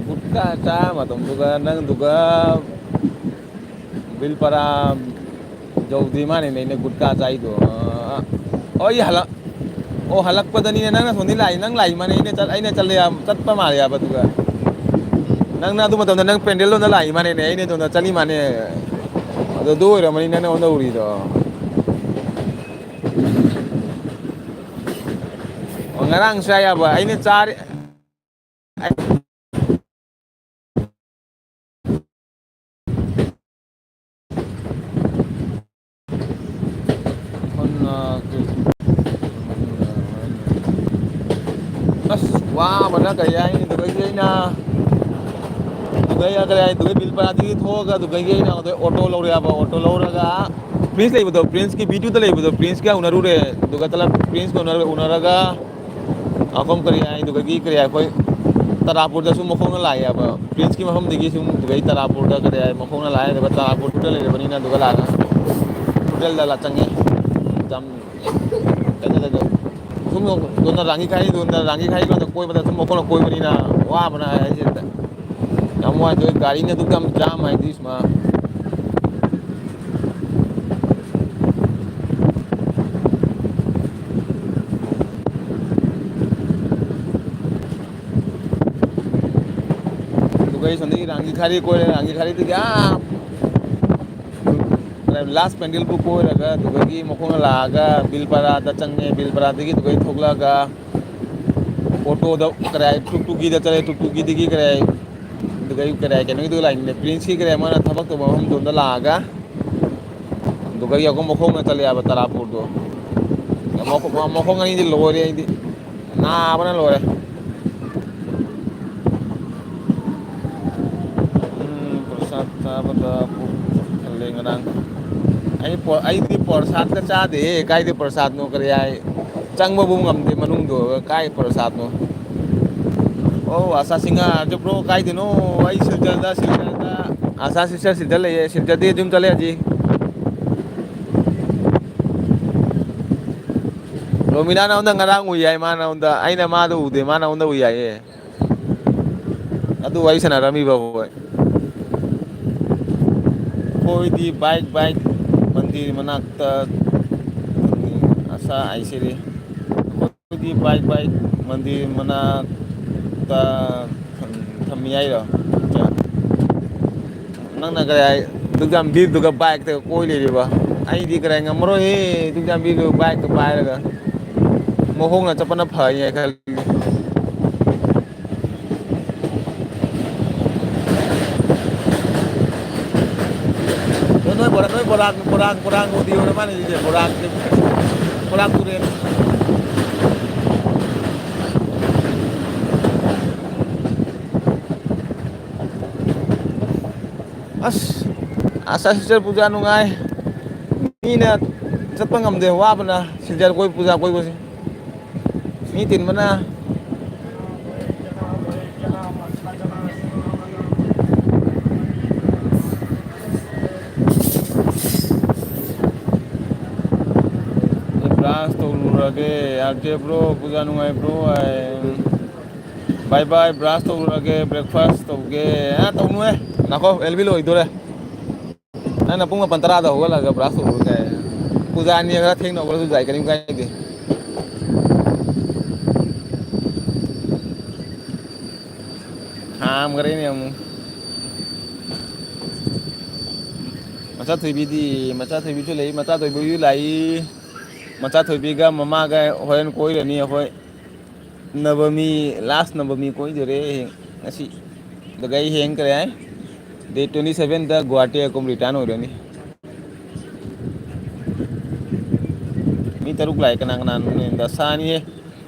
ꯒꯨꯠꯀꯥ ꯆꯥ ꯃꯇꯝꯗꯨꯒ ꯅꯪꯗꯨꯒ ꯕꯤꯜꯄꯔꯥ ꯌꯧꯗ꯭ꯔꯤ ꯃꯥꯅꯦꯅꯦ ꯑꯩꯅ ꯒꯨꯠꯀꯥ ꯆꯥꯏꯗꯣ꯫ ꯑ, ꯑ, ꯑꯣ, ꯑꯩ ꯍꯜꯂꯛ-, ꯑꯣ, ꯍꯜꯂꯛꯄꯗꯅꯤꯅꯦ ꯅꯪꯅ ꯁꯣꯝꯗꯤ ꯂꯥꯛꯏ, ꯅꯪ ꯂꯥꯛꯏ ꯃꯥꯅꯦ, ꯑꯩꯅ ꯆꯠ-, ꯑꯩꯅ ꯆꯠꯂꯦ ꯌꯥꯝ, ꯆꯠꯄ ꯃꯥꯜꯂꯦ ꯍꯥꯏꯕ ꯑꯗꯨꯒ꯫ ꯅꯪꯅ ꯑꯗꯨ ꯃꯇꯝꯗ ꯅꯪ ꯄꯦꯟꯗꯦꯜ ꯂꯣꯝꯗ ꯂꯥꯛꯏ ꯃꯥꯅꯦꯅꯦ, ꯑꯩꯅ ꯁꯣꯝꯗ ꯆꯠꯂꯤ ꯃꯥꯅꯦ꯫ ꯑꯗꯣ ꯑꯗꯨ ꯑꯣꯏꯔꯝꯃꯅꯤ ꯅꯪꯅ ꯑꯩꯉꯣꯟꯗ ꯎꯔꯤꯗꯣ꯫ ꯑꯣ, ꯉꯔꯥꯡꯁꯨ ꯌꯥꯏ ꯌꯥꯕ꯫ ꯑꯩꯅ ꯆꯥꯔꯤ-, ꯑꯁ, ꯋꯥꯕꯅ ꯀꯔꯤ ꯍꯥꯏꯅꯤ꯫ ꯑꯗꯨꯗꯒꯤ ꯑꯩꯅ, ꯑꯗꯨꯗꯩ ꯀꯔꯤ ꯍꯥꯏ, ꯑꯗꯨꯗꯩ ꯕꯤꯜꯄꯥꯔꯥꯗꯒꯤ ꯊꯣꯛꯑꯒ ꯑꯗꯨꯗꯒꯤ ꯑꯩꯅ ꯑꯗꯨꯗꯩ ꯑꯣꯇꯣ ꯂꯧꯔꯦꯕ꯫ ꯑꯣꯇꯣ ꯂꯧꯔꯒ ꯄ꯭ꯔꯤꯟꯁ ꯂꯩꯕꯗꯣ, ꯄ꯭ꯔꯤꯟꯁꯀꯤ ꯕꯤ ꯇꯨꯗ ꯂꯩꯕꯗꯣ, ꯄ꯭ꯔꯤꯟꯁꯀ ꯎꯅꯔꯨꯔꯦ꯫ ꯑꯗꯨꯒ ꯆꯠꯂ-, ꯄ꯭ꯔꯤꯟꯁꯀ ꯎꯅꯔ-, ꯎꯅꯔꯒ ꯃꯐꯝ ꯀꯔꯤ ꯍꯥꯏ, ꯑꯗꯨꯗꯒꯤ ꯀꯔꯤ ꯍꯥꯏ, ꯑꯩꯈꯣꯏ ꯇꯔꯥꯄꯨꯔꯗꯁꯨ ꯃꯈꯣꯡꯅ ꯂꯥꯛꯑꯦꯕ꯫ ꯄ꯭ꯔꯤꯟꯁꯀꯤ ꯃꯐꯝꯗꯒꯤ ꯁꯨꯝ ꯑꯗꯨꯗꯩ ꯇꯔꯥꯄꯨꯔꯗ ꯀꯔꯤ ꯍꯥꯏ, ꯃꯈꯣꯡꯅ ꯂꯥꯛꯑꯦ꯫ ꯑꯗꯨꯒ ꯇꯔꯥꯄꯨꯔꯗ ꯂꯩꯔꯕꯅꯤꯅ ꯑꯗꯨꯒ ꯂꯥꯛꯑꯒ ꯍꯣꯇꯦꯜꯗ ꯂꯥ-, ꯆꯪꯉꯦ꯫ ꯌꯥꯝ ꯀꯩꯅꯣꯗ ꯁꯨꯝ ꯗꯣꯟꯅ ꯔꯥꯡꯒꯤ ꯈꯥꯏꯔꯤ, ꯗꯣꯟꯅ ꯔꯥꯡꯒꯤ ꯈꯥꯏꯔꯤ ꯂꯣꯟꯗ ꯀꯣꯏꯕꯗ ꯁꯨꯝ ꯃꯈꯣꯡꯅ ꯀꯣꯏꯕꯅꯤꯅ ꯋꯥꯕꯅ ꯍꯥꯏꯁꯤꯗ ꯌꯥꯝ ꯋꯥꯏ꯫ ꯑꯗꯨꯒ ꯒꯥꯔꯤꯅ ꯑꯗꯨꯛ ꯌꯥꯝ ꯖꯥꯝ ꯍꯥꯏꯗꯤ ꯁꯨꯃꯥꯏꯅ꯫ ꯑꯗꯨꯒ ꯑꯩ ꯁꯣꯝꯗꯒꯤ ꯔꯥꯡꯒꯤ ꯈꯥꯔꯤ ꯀꯣꯏꯔꯦ, ꯔꯥꯡꯒꯤ ꯈꯥꯔꯤꯗꯒꯤ ꯑꯥ ꯂꯥꯁ ꯄꯦꯟꯗꯦꯜꯕꯨ ꯀꯣꯏꯔꯒ ꯑꯗꯨꯗꯒꯤ ꯃꯈꯣꯡꯅ ꯂꯥꯛꯑꯒ ꯕꯤꯜꯄꯥꯔꯥꯗ ꯆꯪꯉꯦ, ꯕꯤꯜꯄꯥꯔꯥꯗꯒꯤ ꯑꯗꯨꯗꯒꯤ ꯊꯣꯛꯂꯛꯑꯒ ꯑꯣꯇꯣꯗ ꯀꯔꯥꯏ ꯇꯨꯛ ꯇꯨꯛꯀꯤꯗ ꯆꯠꯂꯦ, ꯇꯨꯛ ꯇꯨꯛꯀꯤꯗꯒꯤ ꯀꯔꯥꯏ ꯑꯗꯨꯗꯒꯤ ꯀꯔꯥꯏ ꯀꯩꯅꯣꯒꯤꯗꯨ ꯂꯥꯛꯏꯅꯦ, ꯄ꯭ꯔꯤꯟꯁꯀꯤ ꯀꯔꯥꯏ ꯃꯥꯅ ꯊꯕꯛ ꯇꯧꯕ ꯃꯐꯝꯗꯣꯝꯗ ꯂꯥꯛꯑꯒ ꯑꯗꯨꯗꯒꯤ ꯑꯩꯈꯣꯏ ꯃꯈꯣꯡꯅ ꯆꯠꯂꯦ ꯍꯥꯏꯕ ꯇꯔꯥꯄꯨꯔꯗꯣ꯫ ꯃꯈꯣꯡ, ꯃꯈꯣꯡ ꯑꯅꯤꯗꯤ ꯂꯣꯏꯔꯦ ꯑꯩꯗꯤ꯫ ꯅꯥꯕꯅ ꯂꯣꯏꯔꯦ꯫ ꯎꯝ, ꯄ꯭ꯔꯁꯥꯗ ꯆꯥꯕꯗ ꯄꯨꯛ ꯊꯜꯂꯦ ꯉꯔꯥꯡ꯫ ꯑꯩ ꯄꯣ-, ꯑꯩꯗꯤ ꯄ꯭ꯔꯁꯥꯗꯀ ꯆꯥꯗꯦꯍꯦ꯫ ꯀꯥꯏꯗꯩ ꯄ꯭ꯔꯁꯥꯗꯅꯣ ꯀꯔꯤ ꯍꯥꯏ? ꯆꯪꯕꯕꯨ ꯉꯝꯗꯦ ꯃꯅꯨꯡꯗꯣ꯫ ꯀꯥꯏ ꯄ꯭ꯔꯁꯥꯗꯅꯣ? ꯑꯣ, ꯑꯁꯥ ꯁꯤꯡꯍꯥꯔꯁꯦ bro ꯀꯥꯏꯗꯅꯣ? ꯑꯩ ꯁꯤꯜꯆꯔꯗ, ꯁꯤꯜꯆꯔꯗ꯫ ꯑꯁꯥ ꯁꯤꯜꯆꯔ, ꯁꯤꯜꯆꯔ ꯂꯩꯌꯦ꯫ ꯁꯤꯜꯆꯔꯗꯤ ꯑꯗꯨꯝ ꯆꯠꯂꯦ ꯍꯧꯖꯤꯛ꯫ ꯔꯣꯃꯤꯅꯥ ꯅꯉꯣꯟꯗ ꯉꯔꯥꯡ ꯎꯏ ꯍꯥꯏ, ꯃꯥ ꯅꯉꯣꯟꯗ, ꯑꯩꯅ ꯃꯥꯗꯣ ꯎꯗꯦ, ꯃꯥ ꯅꯉꯣꯟꯗ ꯎꯏ ꯍꯥꯏꯌꯦ꯫ ꯑꯗꯨ ꯋꯥꯔꯤ ꯁꯥꯟꯅꯔꯝꯃꯤꯕ ꯑꯩꯈꯣꯏ꯫ ꯑꯩꯈꯣꯏꯗꯤ ꯕꯥꯏꯛ, ꯕꯥꯏꯛ ꯃꯟꯗꯤꯔ ꯃꯅꯥꯛꯇ ꯑꯁꯥ ꯑꯥꯏꯁꯤꯔꯤ꯫ ꯑꯩꯈꯣꯏꯗꯤ ꯕꯥꯏꯛ, ꯕꯥꯏꯛ ꯃꯟꯗꯤꯔ ꯃꯅꯥꯛꯇ ꯊꯝ-, ꯊꯝꯃꯤ ꯍꯥꯏꯔꯣ? ꯅꯪꯅ ꯀꯔꯤ ꯍꯥꯏ, ꯑꯗꯨꯛ ꯌꯥꯝ ꯚꯤꯔꯗꯨꯒ ꯕꯥꯏꯛꯇꯒ ꯀꯣꯏ ꯂꯩꯔꯤꯕ? ꯑꯩꯗꯤ ꯀꯔꯤ ꯉꯝꯃꯔꯣꯏꯍꯦ, ꯑꯗꯨꯛ ꯌꯥꯝ ꯚꯤꯔꯗꯨ ꯕꯥꯏꯛꯇ ꯄꯥꯏꯔꯒ꯫ ꯃꯈꯣꯡꯅ ꯆꯠꯄꯅ ꯐꯩ ꯍꯥꯏ ꯈꯜꯂꯤ꯫ ꯅꯣꯏ ꯕꯣꯔꯥ-, ꯅꯣꯏ ꯕꯣꯔꯥꯛ, ꯕꯣꯔꯥꯛ, ꯕꯣꯔꯥꯛ ꯅꯣꯗꯤ ꯑꯣꯏꯔ ꯃꯥꯜꯂꯦ ꯁꯤꯁꯦ, ꯕꯣꯔꯥꯛ, ꯕꯣꯔꯥꯛ ꯇꯨꯔꯦꯜ꯫ ꯑꯁ, ꯑꯁ, ꯁꯤꯁꯇꯔ ꯄꯨꯖꯥ ꯅꯨꯡꯉꯥꯏ꯫ ꯃꯤꯅ ꯆꯠꯄ ꯉꯝꯗꯦ, ꯋꯥꯕꯅ꯫ ꯁꯤꯁꯇꯔ ꯀꯣꯏ, ꯄꯨꯖꯥ ꯀꯣꯏꯕꯁꯦ ꯃꯤ ꯇꯤꯟꯕꯅ꯫ ꯕ꯭ꯔꯥꯟꯁ ꯇꯧꯔꯨꯔꯒꯦ꯫ ꯌꯥꯗꯦ ꯕ꯭ꯔꯣ, ꯄꯨꯖꯥ ꯅꯨꯡꯉꯥꯏ ꯕ꯭ꯔꯣ꯫ ꯕꯥꯏ ꯕꯥꯏ, ꯕ꯭ꯔꯥꯟꯁ ꯇꯧꯔꯨꯔꯒꯦ, ꯕ꯭ꯔꯦꯛꯐꯥꯁ ꯇꯧꯒꯦ꯫ ꯑ, ꯇꯧꯅꯨꯍꯦ꯫ ꯅꯥꯈꯣ, ꯑꯦꯜ ꯕꯤ ꯂꯣꯏꯗꯣꯔꯦ꯫ ꯅꯪꯅ ꯄꯨꯡ ꯃꯥꯄꯟ ꯇꯔꯥꯗ ꯍꯧꯒꯠꯂꯒ ꯕ꯭ꯔꯥꯁ ꯇꯧꯔꯨꯔ ꯀꯥꯏ꯫ ꯄꯨꯖꯥꯅꯤ ꯈꯔ ꯊꯦꯡꯅ ꯍꯧꯒꯠꯂꯁꯨ ꯌꯥꯏ, ꯀꯔꯤꯝ ꯀꯥꯏꯗꯦ꯫ ꯍꯥꯝꯈ꯭ꯔꯦꯅꯦ ꯑꯃꯨꯛ꯫ ꯃꯆꯥ ꯊꯣꯏꯕꯤꯗꯤ, ꯃꯆꯥ ꯊꯣꯏꯕꯤꯁꯨ ꯂꯩ, ꯃꯆꯥ ꯊꯣꯏꯕꯤꯁꯨ ꯂꯥꯛꯏ꯫ ꯃꯆꯥ ꯊꯣꯏꯕꯤꯒ ꯃꯃꯥꯒ ꯍꯣꯔꯦꯟ ꯀꯣꯏꯔꯅꯤ ꯑꯩꯈꯣꯏ꯫ ꯅꯕꯃꯤ, ꯂꯥꯁ ꯅꯕꯃꯤ ꯀꯣꯏꯗꯣꯔꯦ ꯉꯁꯤ꯫ ꯑꯗꯨꯒ ꯑꯩ ꯍꯦꯡꯈ꯭ꯔꯦ ꯍꯥꯏ꯫ ꯗꯦꯠ ꯇ꯭ꯋꯦꯟꯇꯤ ꯁꯚꯦꯟꯗ ꯒꯨꯍꯥꯇꯤ ꯑꯩꯈꯣꯏ ꯔꯤꯇꯔꯟ ꯑꯣꯏꯔꯅꯤ꯫ ꯃꯤ ꯇꯔꯨꯛ ꯂꯥꯛꯑꯦ, ꯀꯅꯥ ꯀꯅꯥꯅꯣꯅꯦ? ꯗꯁꯥꯅꯤꯍꯦ꯫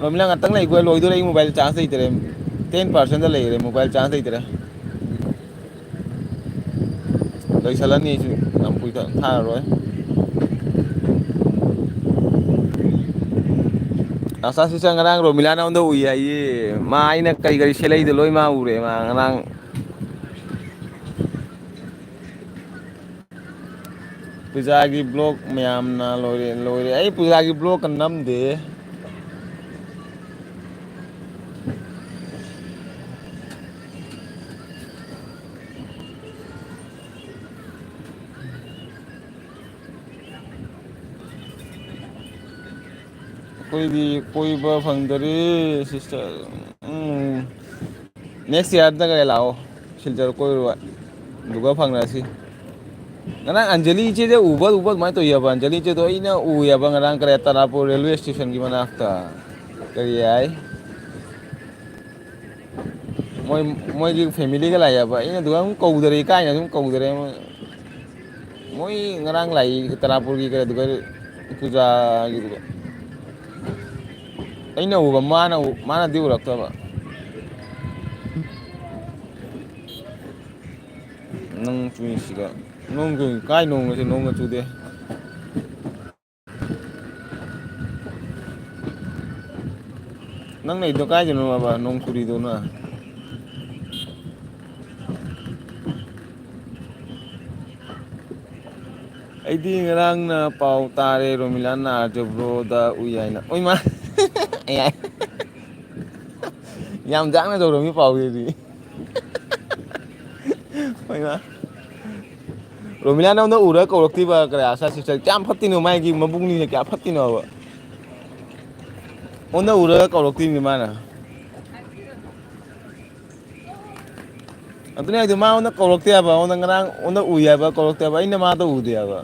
ꯔꯣꯃꯤꯂꯥ, ꯉꯥꯛꯇꯪ ꯂꯩꯈꯣ, ꯂꯣꯏꯗꯣꯔꯦ꯫ ꯑꯩ ꯃꯣꯕꯥꯏꯜ ꯆꯥꯔꯖ ꯂꯩꯇ꯭ꯔꯦ꯫ ꯇꯦꯟ ꯄꯥꯔꯁꯦꯟꯗ ꯂꯩꯔꯦ, ꯃꯣꯕꯥꯏꯜ ꯆꯥꯔꯖ ꯂꯩꯇ꯭ꯔꯦ꯫ ꯂꯣꯏꯁꯜꯂꯅꯤ ꯑꯩꯁꯨ, ꯌꯥꯝ ꯀꯨꯏ ꯊꯥꯔꯔꯣꯏ꯫ ꯑꯁꯥ ꯁꯤꯁꯇꯔ ꯉꯔꯥꯡ ꯔꯣꯃꯤꯂꯥ ꯅꯉꯣꯟꯗ ꯎꯏ ꯍꯥꯏꯌꯦ꯫ ꯃꯥ ꯑꯩꯅ ꯀꯔꯤ ꯀꯔꯤ ꯁꯦꯠꯂꯛꯏꯗꯣ ꯂꯣꯏ ꯃꯥ ꯎꯔꯦ꯫ ꯃꯥ ꯉꯔꯥꯡ ꯄꯨꯖꯥꯒꯤ ꯕ꯭ꯂꯣꯛ ꯃꯌꯥꯝꯅ ꯂꯣꯏꯔꯦ, ꯂꯣꯏꯔꯦ꯫ ꯑꯩ ꯄꯨꯖꯥꯒꯤ ꯕ꯭ꯂꯣꯛꯀ ꯅꯝꯗꯦ꯫ ꯑꯩꯈꯣꯏꯗꯤ ꯀꯣꯏꯕ ꯐꯪꯗꯔꯦ, ꯁꯤꯁꯇꯔ꯫ ꯎꯝ꯫ ꯅꯦꯛꯁ ꯏꯌꯥꯔꯗꯒ ꯂꯥꯛꯑꯣ, ꯁꯤꯜꯆꯔ ꯀꯣꯏꯔꯨꯕ꯫ ꯑꯗꯨꯒ ꯐꯪꯅꯔꯁꯤ꯫ ꯉꯔꯥꯡ ꯑꯟꯖꯂꯤ ꯏꯆꯦꯗ ꯎꯕ, ꯎꯕ ꯑꯗꯨꯃꯥꯏꯅ ꯇꯧꯏ ꯍꯥꯏꯕ꯫ ꯑꯟꯖꯂꯤ ꯏꯆꯦꯗꯣ ꯑꯩꯅ ꯎꯏ ꯍꯥꯏꯕ ꯉꯔꯥꯡ ꯀꯔꯤ ꯇꯔꯥꯄꯨꯔ ꯔꯦꯜꯋꯦ ꯁ꯭ꯇꯦꯁꯟꯒꯤ ꯃꯅꯥꯛꯇ꯫ ꯀꯔꯤ ꯍꯥꯏ? ꯃꯣꯏ, ꯃꯣꯏꯒꯤ ꯐꯦꯃꯤꯂꯤꯒ ꯂꯥꯛꯑꯦꯕ꯫ ꯑꯩꯅ ꯑꯗꯨꯒ ꯑꯗꯨꯝ ꯀꯧꯗꯔꯦ, ꯏꯀꯥꯏꯅ ꯑꯗꯨꯝ ꯀꯧꯗꯔꯦ꯫ ꯃꯣꯏ, ꯃꯣꯏ ꯉꯔꯥꯡ ꯂꯥꯛꯏ ꯇꯔꯥꯄꯨꯔꯒꯤ ꯀꯩꯅꯣꯗꯨꯒ, ꯄꯨꯖꯥꯒꯤꯗꯨꯒ꯫ ꯑꯩꯅ ꯎꯕ, ꯃꯥꯅ ꯎ-, ꯃꯥꯅꯗꯤ ꯎꯔꯛꯇꯕ꯫ ꯅꯪ ꯆꯨꯏꯁꯤꯒ꯫ ꯅꯣꯡ ꯆꯨꯏ꯫ ꯀꯥꯏ ꯅꯣꯡꯅꯣ ꯁꯤ? ꯅꯣꯡꯒ ꯆꯨꯗꯦ꯫ ꯅꯪ ꯂꯩꯗꯣ ꯀꯥꯏꯗꯅꯣꯕ ꯅꯣꯡ ꯆꯨꯔꯤꯗꯨꯅ? ꯑꯩꯗꯤ ꯉꯔꯥꯡꯅ ꯄꯥꯎ ꯇꯥꯔꯦ, ꯔꯣꯃꯤꯂꯥ ꯅꯥꯔꯖꯕ꯭ꯔꯣꯗ ꯎꯏ ꯍꯥꯏꯅ꯫ ꯑꯣꯏꯃꯥ! ꯌꯥꯝ ꯌꯥꯡꯅ ꯇꯧꯔꯝꯃꯤ ꯄꯥꯎꯗꯨꯗꯤ꯫ ꯍꯣꯏꯅ꯫ ꯔꯣꯃꯤꯂꯥ ꯅꯉꯣꯟꯗ ꯎꯔꯒ ꯀꯧꯔꯛꯇ꯭ꯔꯤꯕ ꯀꯌꯥ ꯁꯥ ꯁꯤꯁꯇꯔ? ꯀꯌꯥꯝ ꯐꯠꯇꯤꯅꯣ ꯃꯥꯒꯤ ꯃꯕꯨꯛꯅꯤꯅ, ꯀꯌꯥ ꯐꯠꯇꯤꯅꯣꯕ? ꯑꯣꯟꯗ ꯎꯔꯒ ꯀꯧꯔꯛꯇ꯭ꯔꯤꯅꯤ ꯃꯥꯅ꯫ ꯑꯗꯨꯅꯦ ꯍꯥꯏꯗꯤ ꯃꯥꯉꯣꯟꯗ ꯀꯧꯔꯛꯇꯦ ꯍꯥꯏꯕ, ꯑꯩꯉꯣꯟꯗ ꯉꯔꯥꯡ ꯑꯣꯟꯗ ꯎꯏ ꯍꯥꯏꯕ, ꯀꯧꯔꯛꯇꯦ ꯍꯥꯏꯕ, ꯑꯩꯅ ꯃꯥꯗꯣ ꯎꯗꯦ ꯍꯥꯏꯕ꯫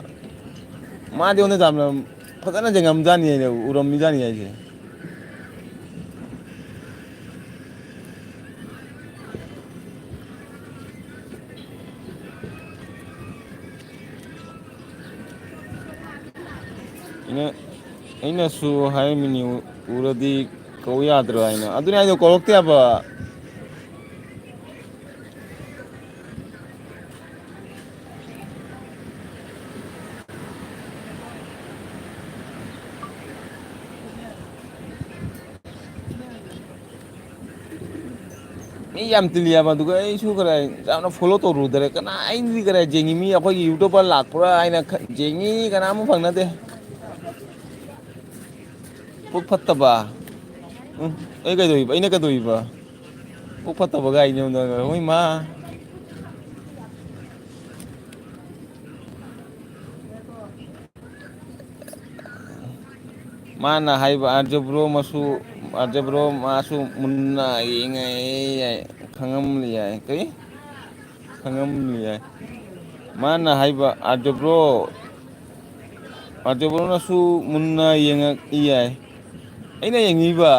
ꯃꯥꯗꯤ ꯑꯩꯉꯣꯟꯗ ꯌꯥꯝꯅ ꯐꯖꯅ ꯌꯦꯡꯉꯝꯖꯥꯠꯅꯤ, ꯑꯩꯅ ꯎꯔꯝꯃꯤꯖꯥꯠꯅꯤ ꯍꯥꯏꯁꯦ꯫ ꯑꯩꯅ, ꯑꯩꯅꯁꯨ ꯍꯥꯏꯔꯝꯃꯤꯅꯤ, ꯎ-, ꯎꯔꯗꯤ ꯀꯧ ꯌꯥꯗ꯭ꯔꯣ ꯍꯥꯏꯅ꯫ ꯑꯗꯨꯅꯦ ꯍꯥꯏꯗꯣ, ꯀꯧꯔꯛꯇꯦ ꯍꯥꯏꯕ꯫ ꯃꯤ ꯌꯥꯝ ꯇꯤꯜꯂꯤꯑꯕ, ꯑꯗꯨꯒ ꯑꯩꯁꯨ ꯈꯔ ꯌꯥꯝꯅ follow ꯇꯧꯔꯨꯗꯔꯦ꯫ ꯀꯅꯥ, ꯑꯩꯗꯤ ꯈꯔ ꯌꯦꯡꯉꯤ, ꯃꯤ ꯑꯩꯈꯣꯏꯒꯤ YouTuber ꯂꯥꯛꯄ꯭ꯔꯥ ꯍꯥꯏꯅ ꯈ-, ꯌꯦꯡꯉꯤ, ꯀꯅꯥꯃꯨꯛ ꯐꯪꯅꯗꯦ꯫ ꯄꯨꯛ ꯐꯠꯇꯕ꯫ ꯎꯝ, ꯑꯩ ꯀꯩꯗꯧꯔꯤꯕ? ꯑꯩꯅ ꯀꯩꯗꯧꯔꯤꯕ? ꯄꯨꯛ ꯐꯠꯇꯕ ꯒꯥꯏꯅꯦ, ꯍꯣꯏ ꯃꯥ꯫ ꯃꯥꯅ ꯍꯥꯏꯕ, ꯑꯥꯔꯖꯦ ꯕ꯭ꯔꯣ ꯃꯁꯨ, ꯑꯥꯔꯖꯦ ꯕ꯭ꯔꯣ ꯃꯥꯁꯨ ꯃꯨꯟꯅ ꯌꯦꯡꯉꯦ ꯌꯥꯏ, ꯈꯪꯉꯝꯂꯤ ꯌꯥꯏ꯫ ꯀꯔꯤ? ꯈꯪꯉꯝꯂꯤ ꯌꯥꯏ꯫ ꯃꯥꯅ ꯍꯥꯏꯕ, ꯑꯥꯔꯖꯦ ꯕ꯭ꯔꯣ, ꯑꯥꯔꯖꯦ ꯕ꯭ꯔꯣꯅꯁꯨ ꯃꯨꯟꯅ ꯌꯦꯡꯉꯛꯏ ꯌꯥꯏ꯫ ꯑꯩꯅ ꯌꯦꯡꯉꯤꯕ?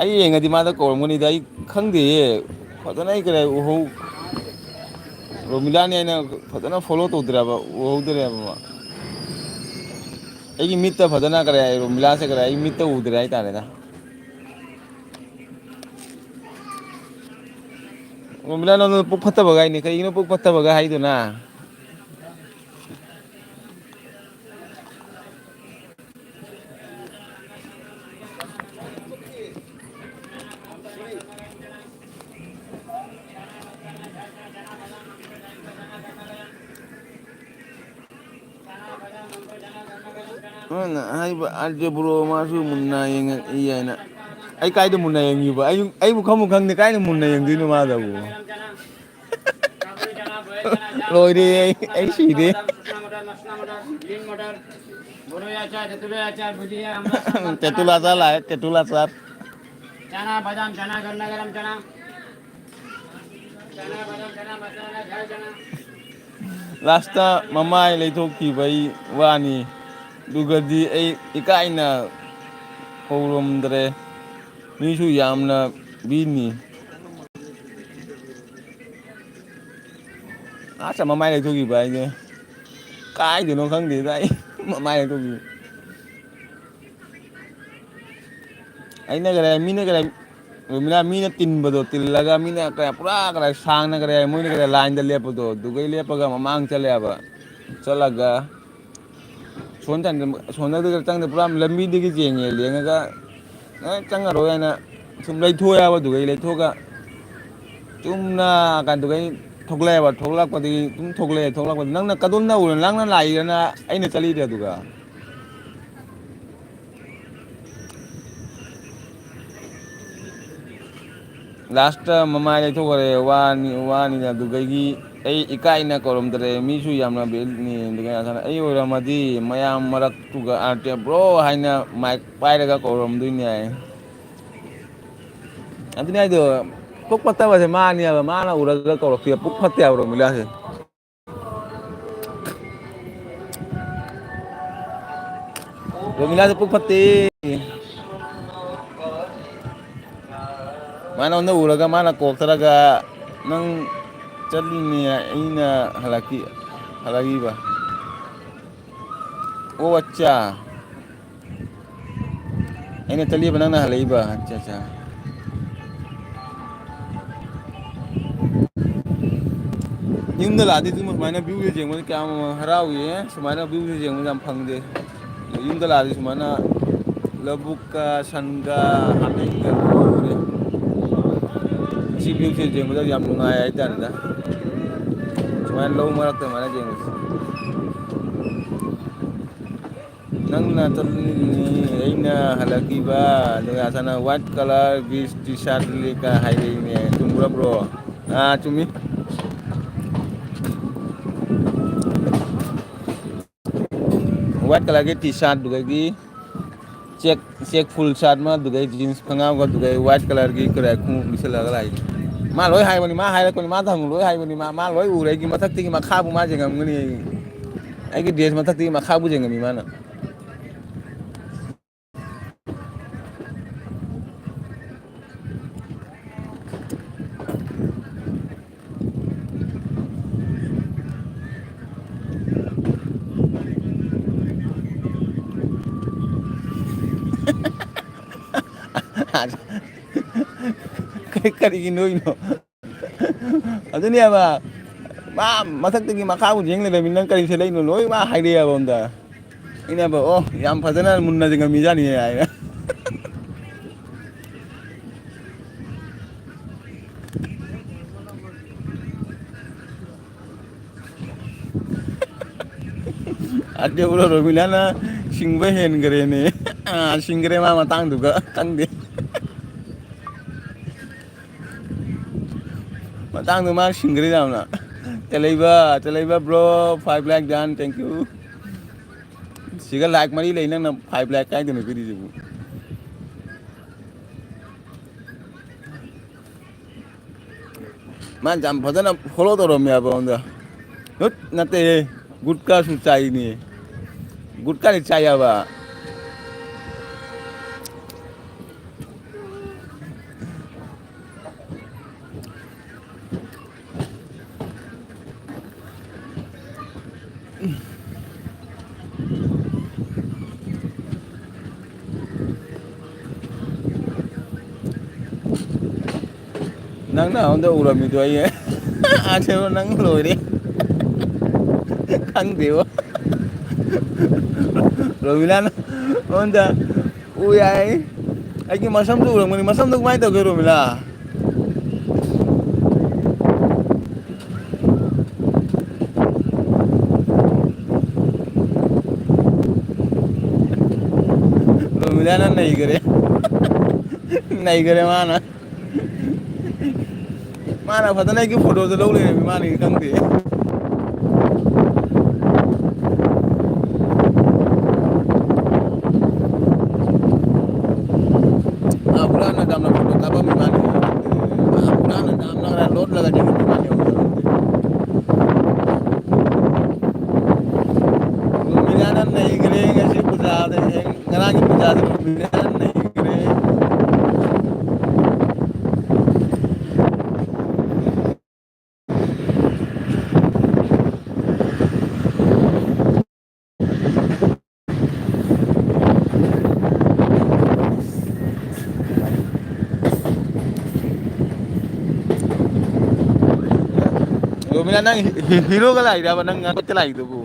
ꯑꯩ ꯌꯦꯡꯉꯗꯤ ꯃꯥꯗ ꯀꯧꯔꯝꯒꯅꯤꯗ, ꯑꯩ ꯈꯪꯗꯦꯌꯦ꯫ ꯐꯖꯅ ꯑꯩ ꯀꯔꯤ ꯎꯍꯧ-, ꯔꯣꯃꯤꯂꯥꯅꯤ ꯍꯥꯏꯅ ꯐꯖꯅ follow ꯇꯧꯗ꯭ꯔꯦꯕ, ꯎꯍꯧꯗ꯭ꯔꯦꯕ꯫ ꯑꯩꯒꯤ ꯃꯤꯠꯇ ꯐꯖꯅ ꯀꯔꯤ ꯍꯥꯏ, ꯔꯣꯃꯤꯂꯥꯁꯦ ꯀꯔꯤ ꯍꯥꯏ, ꯑꯩ ꯃꯤꯠꯇ ꯎꯗ꯭ꯔꯦ ꯍꯥꯏꯇꯥꯔꯦꯗ꯫ ꯔꯣꯃꯤꯂꯥ, ꯅꯪꯅ ꯄꯨꯛ ꯐꯠꯇꯕꯒꯥꯏꯅꯦ꯫ ꯀꯩꯒꯤꯅꯣ ꯄꯨꯛ ꯐꯠꯇꯕꯒ ꯍꯥꯏꯗꯨꯅ? ꯃꯥꯅ ꯍꯥꯏꯕ ꯑꯥꯔꯖꯦ ꯕ꯭ꯔꯣ, ꯃꯥꯁꯨ ꯃꯨꯟꯅ ꯌꯦꯡꯉꯛꯏ ꯍꯥꯏꯅ꯫ ꯑꯩ ꯀꯥꯏꯗ ꯃꯨꯟꯅ ꯌꯦꯡꯉꯤꯕ? ꯑꯩ, ꯑꯩꯕꯨ ꯈꯪꯕꯨ ꯈꯪꯗꯦ, ꯀꯥꯏꯗ ꯃꯨꯟꯅ ꯌꯦꯡꯗꯣꯏꯅꯣ ꯃꯥꯗꯕꯨ? ꯂꯣꯏꯔꯦ, ꯑꯩ, ꯑꯩ ꯁꯤꯔꯦ꯫ ꯇꯦꯇꯨꯂꯥ ꯆꯥ ꯂꯥꯛꯑꯦ, ꯇꯦꯇꯨꯂꯥ ꯆꯥ꯫ ꯆꯅꯥ, ꯕꯗꯥꯝ, ꯆꯅꯥ, ꯒꯔꯝ ꯒꯔꯝ ꯆꯅꯥ꯫ ꯂꯥꯁꯇ ꯃꯃꯥꯏ ꯂꯩꯊꯣꯛꯈꯤꯕꯩ ꯋꯥꯅꯤ꯫ ꯑꯗꯨꯒꯗꯤ ꯑꯩ ꯏꯀꯥꯏꯅ ꯀꯧꯔꯝꯗ꯭ꯔꯦ꯫ ꯃꯤꯁꯨ ꯌꯥꯝꯅ ꯕꯤꯅꯤ꯫ ꯂꯥꯁꯇ ꯃꯃꯥꯏ ꯂꯩꯊꯣꯛꯈꯤꯕ ꯍꯥꯏꯁꯦ ꯀꯥꯏꯗꯅꯣ ꯈꯪꯗꯦꯗ ꯑꯩ꯫ ꯃꯃꯥꯏ ꯂꯩꯊꯣꯛꯈꯤꯕ꯫ ꯑꯩꯅ ꯀꯔꯦ, ꯃꯤꯅ ꯀꯔꯦ, ꯔꯣꯃꯤꯂꯥ, ꯃꯤꯅ ꯇꯤꯟꯕꯗꯣ, ꯇꯤꯜꯂꯒ ꯃꯤꯅ ꯀꯔꯦ, ꯄꯨꯔꯥ ꯀꯔꯦ, ꯁꯥꯡꯅ ꯀꯔꯦ, ꯃꯣꯏꯅ ꯀꯔꯦ, ꯂꯥꯏꯟꯗ ꯂꯦꯞꯄꯗꯣ, ꯑꯗꯨꯒꯩ ꯂꯦꯞꯄꯒ ꯃꯃꯥꯡ ꯆꯠꯂꯦꯕ꯫ ꯆꯠꯂꯒ ꯁꯣꯟ ꯆꯟ-, ꯁꯣꯟꯗꯒ ꯆꯪꯗ, ꯄꯨꯔꯥ ꯂꯝꯕꯤꯗꯒꯤ ꯆꯦꯟꯉꯦ, ꯂꯦꯡꯉꯒ, "ꯑꯦ, ꯆꯪꯉꯔꯣꯏ" ꯍꯥꯏꯅ ꯁꯨꯝ ꯂꯩꯊꯣꯛꯑꯦꯕ꯫ ꯑꯗꯨꯒꯩ ꯂꯩꯊꯣꯛꯑꯒ ꯆꯨꯝꯅ ꯀꯩꯅꯣꯗꯨꯒꯩ ꯊꯣꯛꯂꯛꯑꯦꯕ꯫ ꯊꯣꯛꯂꯛꯄꯗꯒꯤ ꯑꯗꯨꯝ ꯊꯣꯛꯂꯛꯑꯦ꯫ ꯊꯣꯛꯂꯛꯄꯗ ꯅꯪꯅ ꯀꯗꯣꯝꯗ ꯎꯔꯣ? ꯅꯪꯅ ꯂꯥꯛꯏꯔꯅ ꯑꯩꯅ ꯆꯠꯂꯤꯔꯦ ꯑꯗꯨꯒ? ꯂꯥꯁꯇ ꯃꯃꯥꯏ ꯂꯩꯊꯣꯛꯈ꯭ꯔꯦ꯫ ꯋꯥꯅꯤ, ꯋꯥꯅꯤꯅ ꯑꯗꯨꯗꯒꯤ ꯑꯩ ꯏꯀꯥꯏꯅ ꯀꯧꯔꯝꯗ꯭ꯔꯦ꯫ ꯃꯤꯁꯨ ꯌꯥꯝꯅ ꯕꯦꯜꯅꯤ꯫ ꯑꯗꯨꯒ ꯑꯩ ꯑꯣꯏꯔꯝꯃꯗꯤ ꯃꯌꯥꯝ ꯃꯔꯛꯇꯨꯒ "ꯑꯥꯔꯇꯦ ꯕ꯭ꯔꯣ" ꯍꯥꯏꯅ ꯃꯥꯏꯛ ꯄꯥꯏꯔꯒ ꯀꯧꯔꯝꯗꯣꯏꯅꯦ ꯍꯥꯏ꯫ ꯑꯗꯨꯅꯦ ꯍꯥꯏꯗꯣ, ꯄꯨꯛ ꯐꯠꯇꯕꯁꯦ ꯃꯥꯅꯦꯕ꯫ ꯃꯥꯅ ꯎꯔꯒ ꯀꯧꯔꯛꯇꯦ꯫ ꯄꯨꯛ ꯐꯠꯇꯦ ꯍꯥꯏꯕ ꯔꯣꯃꯤꯂꯥꯁꯦ꯫ ꯔꯣꯃꯤꯂꯥꯁꯦ ꯄꯨꯛ ꯐꯠꯇꯦ꯫ ꯃꯥꯅ ꯑꯩꯉꯣꯟꯗ ꯎꯔꯒ ꯃꯥꯅ ꯀꯣꯛꯇꯔꯒ, "ꯅꯪ ꯆꯠꯂꯤꯅꯦ, ꯑꯩꯅ ꯍꯜꯂꯛꯈꯤ-, ꯍꯜꯂꯛꯏꯕ꯫ ꯑꯣ, ꯑꯠꯆꯥ꯫ ꯑꯩꯅ ꯆꯠꯂꯤꯕ, ꯅꯪꯅ ꯍꯜꯂꯛꯏꯕ꯫ ꯑꯠꯆꯥ, ꯑꯠꯆꯥ꯫ ꯌꯨꯝꯗ ꯂꯥꯛꯑꯗꯤ ꯑꯗꯨꯝ ꯁꯨꯃꯥꯏꯅ ꯚ꯭ꯌꯨꯁꯦ ꯌꯦꯡꯕꯗ ꯀꯌꯥꯝ ꯍꯔꯥꯎꯏ꯫ ꯁꯨꯃꯥꯏꯅ ꯚ꯭ꯌꯨꯁꯦ ꯌꯦꯡꯕꯗ ꯌꯥꯝ ꯐꯪꯗꯦ꯫ ꯌꯨꯝꯗ ꯂꯥꯛꯑꯗꯤ ꯁꯨꯃꯥꯏꯅ ꯂꯧꯕꯨꯛꯀ ꯁꯟꯒ ꯍꯥꯃꯦꯡꯒ ꯂꯣꯏ ꯎꯔꯦ꯫ ꯁꯤ ꯚ꯭ꯌꯨꯁꯦ ꯌꯦꯡꯕꯗ ꯌꯥꯝ ꯅꯨꯡꯉꯥꯏ ꯍꯥꯏꯇꯥꯔꯦꯗ꯫ ꯁꯨꯃꯥꯏꯅ ꯂꯧ ꯃꯔꯛꯇ ꯁꯨꯃꯥꯏꯅ ꯌꯦꯡꯕꯁꯦ꯫ ꯅꯪꯅ ꯆꯠꯂꯤꯅꯤ, ꯑꯩꯅ ꯍꯜꯂꯛꯈꯤꯕ, ꯑꯗꯨꯒ ꯑꯁꯥꯅ white colour ꯒꯤ T-shirt ꯂꯤꯠꯂꯤꯒ ꯍꯥꯏꯔꯛꯏꯅꯦ꯫ ꯆꯨꯝꯕ꯭ꯔꯣ, bro? ꯑꯥ, ꯆꯨꯝꯃꯤ꯫ White colour ꯒꯤ T-shirt, ꯑꯗꯨꯗꯒꯤ check, check full shirt ꯑꯃ, ꯑꯗꯨꯗꯒꯤ jeans ꯈꯪꯒ꯭ꯔꯥꯎꯒ, ꯑꯗꯨꯗꯒꯤ white colour ꯒꯤ ꯀꯔꯤ ꯈꯣꯡꯎꯞ ꯂꯤꯠꯁꯜꯂꯒ ꯂꯥꯛꯏ꯫ ꯃꯥ ꯂꯣꯏ ꯍꯥꯏꯕꯅꯤ, ꯃꯥ ꯍꯥꯏꯔꯛꯄꯅꯤ, ꯃꯥ ꯊꯝꯃꯨ ꯂꯣꯏ ꯍꯥꯏꯕꯅꯤ, ꯃꯥ, ꯃꯥ ꯂꯣꯏ ꯎꯔꯦ꯫ ꯑꯩꯒꯤ ꯃꯊꯛꯇꯒꯤ ꯃꯈꯥꯕꯨ ꯃꯥ ꯌꯦꯡꯉꯝꯒꯅꯤ꯫ ꯑꯩꯒꯤ dress ꯃꯊꯛꯇꯒꯤ ꯃꯈꯥꯕꯨ ꯌꯦꯡꯉꯝꯃꯤ ꯃꯥꯅ꯫ ꯀꯔꯤ-, ꯀꯔꯤꯒꯤ ꯅꯣꯏꯅꯣ? ꯑꯗꯨꯅꯦꯕ, ꯃꯥ ꯃꯊꯛꯇꯒꯤ ꯃꯈꯥꯕꯨ ꯌꯦꯡ ꯂꯩꯔꯝꯃꯤ, "ꯅꯪ ꯀꯔꯤ ꯁꯦꯠꯂꯛꯏꯅꯣ?" ꯂꯣꯏ ꯃꯥ ꯍꯥꯏꯔꯛꯑꯦꯕ ꯑꯝꯗ꯫ ꯑꯩꯅꯕ, "ꯑꯣ, ꯌꯥꯝ ꯐꯖꯅ ꯃꯨꯟꯅ ꯌꯦꯡꯉꯝꯃꯤꯖꯥꯠꯅꯤꯅꯦ" ꯍꯥꯏꯅ꯫ ꯑꯗꯨꯕꯨ ꯔꯣꯃꯤꯂꯥꯅ ꯁꯤꯡꯕ ꯍꯦꯟꯈ꯭ꯔꯦꯅꯦ꯫ ꯑꯥ, ꯁꯤꯡꯈ꯭ꯔꯦ ꯃꯥ ꯃꯇꯥꯡꯗꯨꯒ, ꯈꯪꯗꯦ꯫ ꯃꯇꯥꯡꯗꯣ ꯃꯥ ꯁꯤꯡꯈ꯭ꯔꯦ ꯌꯥꯝꯅ꯫ ꯇꯦꯂꯩꯕ, ꯇꯦꯂꯩꯕ bro, five like done, thank you꯫ ꯁꯤꯒ like ꯃꯔꯤ ꯂꯩ, ꯅꯪꯅ five like ꯀꯥꯏꯗꯅꯣ ꯄꯤꯔꯤꯁꯤꯕꯨ? ꯃꯥꯅ ꯌꯥꯝ ꯐꯖꯅ follow ꯇꯧꯔꯝꯃꯦꯕ ꯑꯩꯉꯣꯟꯗ꯫ ꯍꯨꯠ, ꯅꯠꯇꯦꯍꯦ, ꯒꯨꯠꯀꯥꯁꯨ ꯆꯥꯏꯅꯦ꯫ ꯒꯨꯠꯀꯥꯗꯤ ꯆꯥꯏ ꯍꯥꯏꯕ꯫ ꯅꯪꯅ ꯑꯩꯉꯣꯟꯗ ꯎꯔꯝꯃꯤꯗꯣ ꯑꯩ ꯑꯁꯦꯡꯕ ꯅꯪ ꯂꯣꯏꯔꯦ꯫ ꯈꯪꯗꯦꯕꯣ꯫ ꯔꯣꯃꯤꯂꯥꯅ ꯑꯩꯉꯣꯟꯗ ꯎ ꯌꯥꯏ꯫ ꯑꯩꯒꯤ ꯃꯁꯝꯗꯨ ꯎꯔꯝꯒꯅꯤ꯫ ꯃꯁꯝꯗꯣ ꯀꯃꯥꯏꯅ ꯇꯧꯒꯦ, ꯔꯣꯃꯤꯂꯥ? ꯔꯣꯃꯤꯂꯥꯅ ꯅꯩꯒꯔꯦ꯫ ꯅꯩꯒꯔꯦ ꯃꯥꯅ꯫ ꯃꯥꯅ ꯐꯖꯅ ꯑꯩꯒꯤ ꯐꯣꯇꯣꯗꯣ ꯂꯧ ꯂꯩꯔꯝꯃꯤ, ꯃꯥꯅ ꯈꯪꯗꯦ꯫ ꯑꯥ, ꯍꯨꯔꯥꯟꯅ ꯌꯥꯝꯅ ꯐꯣꯇꯣ ꯀꯥꯞꯄꯝꯃꯤ ꯃꯥꯅꯤ꯫ ꯑꯥ, ꯍꯨꯔꯥꯟꯅ ꯌꯥꯝꯅ ꯂꯣꯠꯂꯒ ꯆꯦꯜꯂꯝꯃꯤ ꯃꯥꯅꯤ꯫ ꯔꯣꯃꯤꯂꯥꯅ ꯅꯩꯒꯔꯦ ꯉꯁꯤ ꯄꯨꯖꯥꯗ, ꯉꯔꯥꯡꯒꯤ ꯄꯨꯖꯥꯗ ꯔꯣꯃꯤꯂꯥꯅ ꯅꯩꯒꯔꯦ꯫ ꯔꯣꯃꯤꯂꯥ, ꯅꯪ ꯍꯤ-, ꯍꯤ-, ꯍꯤꯔꯣꯒ ꯂꯥꯛꯏꯔꯕ ꯅꯪ ꯉꯥꯡꯕ ꯂꯥꯛꯏꯗꯨꯕꯨ?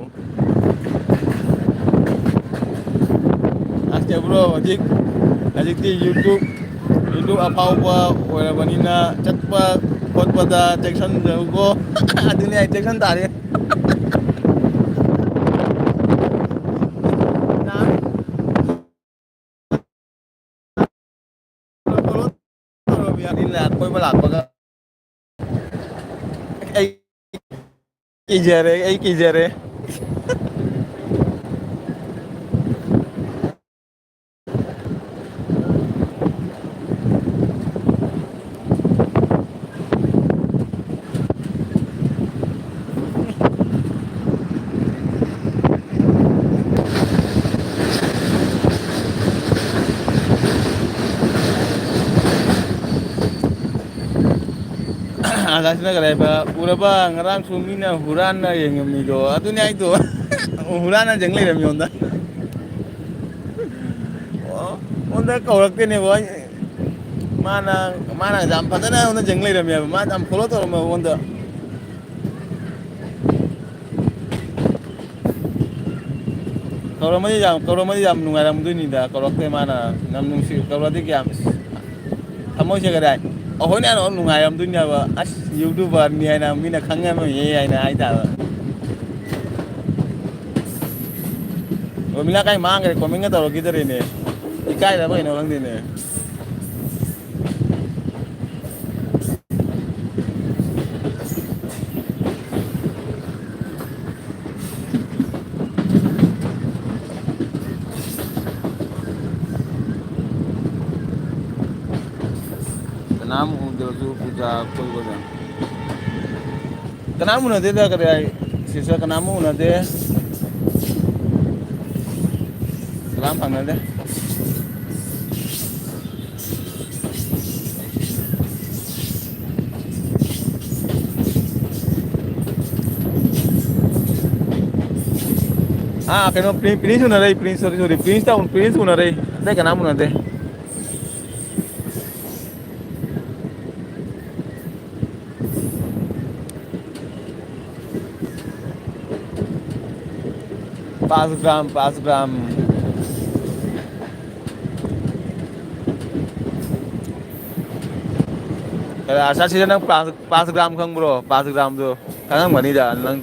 ꯑꯁ, bro, ꯍꯧꯖꯤꯛ, ꯍꯧꯖꯤꯛꯇꯤ YouTube, YouTube ꯑꯐꯥꯎꯕ ꯑꯣꯏꯔꯕꯅꯤꯅ ꯆꯠꯄ ꯈꯣꯠꯄꯗ ꯆꯦꯛꯁꯤꯟꯖꯧꯀꯣ꯫ ꯑꯗꯨꯅꯦ ꯑꯩ ꯆꯦꯛꯁꯤꯟ ꯇꯥꯔꯦ꯫ ꯀꯣꯏꯕ ꯂꯥꯛꯄꯒ ꯑꯩ ꯀꯤꯖꯔꯦ, ꯑꯩ ꯀꯤꯖꯔꯦ꯫ ꯑꯥꯀꯥꯁꯅ ꯀꯔꯤ ꯍꯥꯏꯕ? ꯎꯔꯕ? ꯉꯔꯥꯡꯁꯨ ꯃꯤꯅ ꯍꯨꯔꯥꯟꯅ ꯌꯦꯡꯉꯝꯃꯤꯗꯣ꯫ ꯑꯗꯨꯅꯦ ꯍꯥꯏꯗꯣ꯫ ꯍꯨꯔꯥꯟꯅ ꯌꯦꯡ ꯂꯩꯔꯝꯃꯤ ꯑꯩꯉꯣꯟꯗ꯫ ꯑꯣ, ꯑꯩꯉꯣꯟꯗ ꯀꯧꯔꯛꯇꯦꯅꯦꯕꯣ꯫ ꯑꯩ ꯃꯥꯅ, ꯃꯥꯅ ꯌꯥꯝ ꯐꯖꯅ ꯑꯩꯉꯣꯟꯗ ꯌꯦꯡ ꯂꯩꯔꯝꯃꯦꯕ꯫ ꯃꯥꯅ ꯌꯥꯝ follow ꯇꯧꯔꯝꯃꯦ ꯑꯩꯉꯣꯟꯗ꯫ ꯀꯧꯔꯝꯃꯗꯤ ꯌꯥꯝ, ꯀꯧꯔꯝꯃꯗꯤ ꯌꯥꯝ ꯅꯨꯡꯉꯥꯏꯔꯝꯗꯣꯏꯅꯤꯗ꯫ ꯀꯧꯔꯛꯇꯦ ꯃꯥꯅ꯫ ꯌꯥꯝ ꯅꯨꯡꯁꯤ, ꯀꯧꯔꯛꯑꯗꯤ ꯀꯌꯥꯝ ꯊꯃꯣꯏꯁꯦ ꯀꯗꯥꯏ? ꯑꯩꯈꯣꯏꯅ ꯌꯥꯝ ꯅꯨꯡꯉꯥꯏꯔꯝꯗꯣꯏꯅꯦꯕ꯫ ꯑꯁ, YouTuberꯅꯤ ꯍꯥꯏꯅ ꯃꯤꯅ ꯈꯪꯉꯝꯃꯣꯏꯌꯦ ꯍꯥꯏꯅ ꯍꯥꯏꯇꯥꯕ꯫ ꯔꯣꯃꯤꯂꯥ ꯀꯥꯏ ꯃꯥꯡꯈ꯭ꯔꯦ? Commentꯒ ꯇꯧꯔꯛꯈꯤꯗꯔꯦꯅꯦ꯫ ꯏꯀꯥꯏꯔꯕ ꯀꯩꯅꯣ ꯈꯪꯗꯦꯅꯦ꯫ ꯀꯅꯥꯝ ꯎꯗ꯭ꯔꯁꯨ ꯄꯨꯖꯥ ꯀꯣꯏꯕꯗ꯫ ꯀꯅꯥꯝ ꯎꯅꯗꯦꯗ ꯀꯔꯤ ꯍꯥꯏ, sister ꯀꯅꯥꯝ ꯎꯅꯗꯦ꯫ ꯀꯅꯥꯝ ꯐꯪꯅꯗꯦ꯫ ꯑꯥ, ꯀꯩꯅꯣ, ꯄ꯭ꯔꯤ-, Prince ꯎꯅꯔꯦ, Prince, sorry, sorry, Prince ꯇ-, Prince ꯎꯅꯔꯦ, ꯑꯇꯩ ꯀꯅꯥꯝ ꯎꯅꯗꯦ꯫ ꯄꯥꯁ ꯒ꯭ꯔꯥꯝ, ꯄꯥꯁ ꯒ꯭ꯔꯥꯝ꯫ ꯑꯁꯥꯁꯤꯗ ꯅꯪ ꯄꯥꯁ, ꯄꯥꯁ ꯒ꯭ꯔꯥꯝ ꯈꯪꯕ꯭ꯔꯣ? ꯄꯥꯁ ꯒ꯭ꯔꯥꯝꯗꯣ ꯈꯪꯉꯝꯒꯅꯤꯗ ꯅꯪ꯫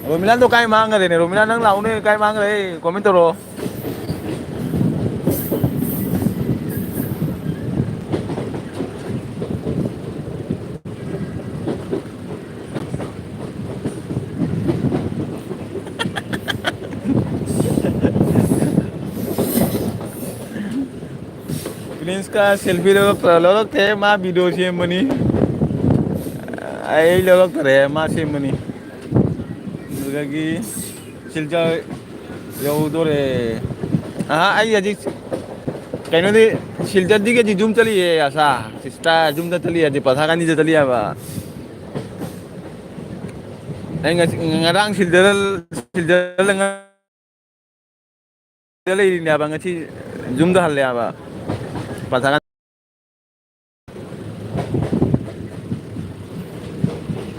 ꯔꯣꯃꯤꯂꯥꯗꯣ ꯀꯥꯏ ꯃꯥꯡꯈ꯭ꯔꯦꯅꯦ? ꯔꯣꯃꯤꯂꯥ, ꯅꯪ ꯂꯥꯛꯎꯅꯦ, ꯀꯥꯏ ꯃꯥꯡꯈ꯭ꯔꯦ? Comment ꯇꯧꯔꯛꯑꯣ꯫ Princeꯀ selfie ꯂꯧꯔꯛꯇ꯭ꯔ-, ꯂꯧꯔꯛꯇꯦ, ꯃꯥ video ꯁꯦꯝꯕꯅꯤ꯫ ꯑꯩ ꯂꯧꯔꯛꯇꯔꯦ, ꯃꯥ ꯁꯦꯝꯕꯅꯤ꯫ ꯑꯗꯨꯗꯒꯤ ꯁꯤꯜꯆꯔ ꯌꯧꯗꯣꯔꯦ꯫ ꯑꯍꯥ, ꯑꯩ ꯍꯧꯖꯤꯛ ꯀꯩꯅꯣꯗꯤ, ꯁꯤꯜꯆꯔꯗꯒꯤ ꯍꯧꯖꯤꯛ ꯌꯨꯝ ꯆꯠꯂꯤꯌꯦ, ꯑꯁꯥ꯫ Sister ꯌꯨꯝꯗ ꯆꯠꯂꯤ ꯍꯥꯏꯗꯤ ꯄꯊꯥ ꯀꯥꯅꯤꯗ ꯆꯠꯂꯤ ꯍꯥꯏꯕ꯫ ꯑꯩ ꯉꯁꯤ, ꯉꯔꯥꯡ ꯁꯤꯜꯆꯔ, ꯁꯤꯜꯆꯔꯗ ꯉ-, ꯂꯩꯔꯤꯅꯦꯕ꯫ ꯉꯁꯤ ꯌꯨꯝꯗ ꯍꯜꯂꯦ ꯍꯥꯏꯕ꯫ ꯄꯥꯟꯊꯥ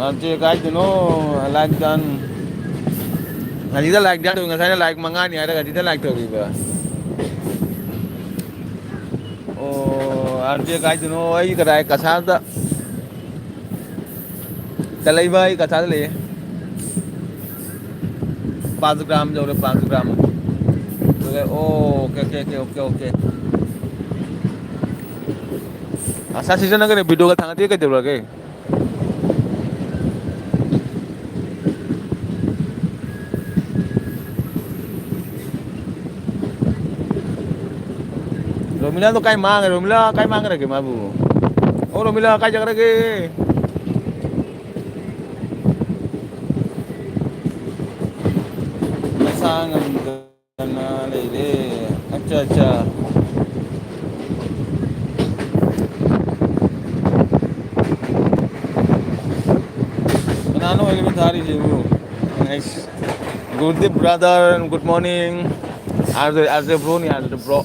ꯑꯥꯔ ꯖꯦ ꯀꯥꯏꯗꯅꯣ? ꯂꯥꯏꯛ ꯗꯟ꯫ ꯉꯁꯤꯗ ꯂꯥꯏꯛ ꯗꯟ ꯇꯧꯏ, ꯉꯁꯥꯏꯅ ꯂꯥꯏꯛ ꯃꯉꯥꯅꯤ ꯍꯥꯏꯔꯒ ꯉꯁꯤꯗ ꯂꯥꯏꯛ ꯇꯧꯔꯤꯕ꯫ ꯑꯣ, ꯑꯥꯔ ꯖꯦ ꯀꯥꯏꯗꯅꯣ? ꯑꯩ ꯀꯗꯥꯏ ꯀꯁꯥꯔꯗ꯫ ꯀ ꯂꯩꯕ ꯑꯩ ꯀꯁꯥꯔꯗ ꯂꯩꯌꯦ꯫ ꯄꯥꯟꯆ ꯒ꯭ꯔꯥꯝ ꯌꯧꯔꯦ, ꯄꯥꯟꯆ gram. Okay, okay, okay, okay. ꯑꯁꯥ ꯁꯤꯖꯟꯅꯒꯅꯦ ꯚꯤꯗꯤꯑꯣꯒ ꯊꯥꯡꯒꯠꯇꯦ ꯀꯩꯗꯧꯔꯒꯦ? ꯔꯣꯃꯤꯂꯥꯗꯣ ꯀꯥꯏ ꯃꯥꯡꯉꯦ? ꯔꯣꯃꯤꯂꯥ ꯀꯥꯏ ꯃꯥꯡꯈ꯭ꯔꯒꯦ ꯃꯥꯕꯨ? ꯑꯣ, ꯔꯣꯃꯤꯂꯥ ꯀꯥꯏ ꯆꯠꯈ꯭ꯔꯒꯦ? ꯃꯁꯥ ꯉꯝꯗ- ꯀꯅꯥ ꯂꯩꯔꯦ? ꯑꯠꯆꯥ, ꯑꯠꯆꯥ꯫ ꯀꯅꯥꯅꯣ ꯑꯣꯏꯔꯤꯕ ꯊꯥꯔꯤꯁꯤꯕꯨ? ꯑꯩꯁ, good day, brother, good morning. R J, R J bro ꯅꯤ, ꯑꯥꯔ ꯖꯦ bro꯫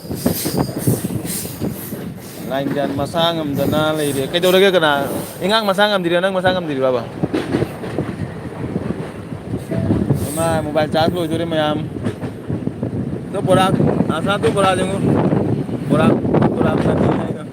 ꯂꯥꯏꯟ ꯒ꯭ꯌꯥꯟ ꯃꯁꯥ ꯉꯝꯗꯅ ꯂꯩꯔꯦ꯫ ꯀꯩꯗꯧꯔꯒꯦ? ꯀꯅꯥ? ꯏꯉꯥꯡ ꯃꯁꯥ ꯉꯝꯗ꯭ꯔꯤꯔꯥ? ꯅꯪ ꯃꯁꯥ ꯉꯝꯗ꯭ꯔꯤꯕꯕ? ꯏꯃꯥ, mobile charge ꯂꯣꯏꯗꯣꯔꯦ ꯃꯌꯥꯝ꯫ ꯇꯨ ꯕꯣꯔꯥ, ꯑꯁꯥ ꯇꯨ ꯕꯣꯔꯥ ꯌꯦꯡꯉꯨ꯫ ꯕꯣꯔꯥ, ꯕꯣꯔꯥ ꯆꯠꯅꯤ ꯍꯥꯏꯅ꯫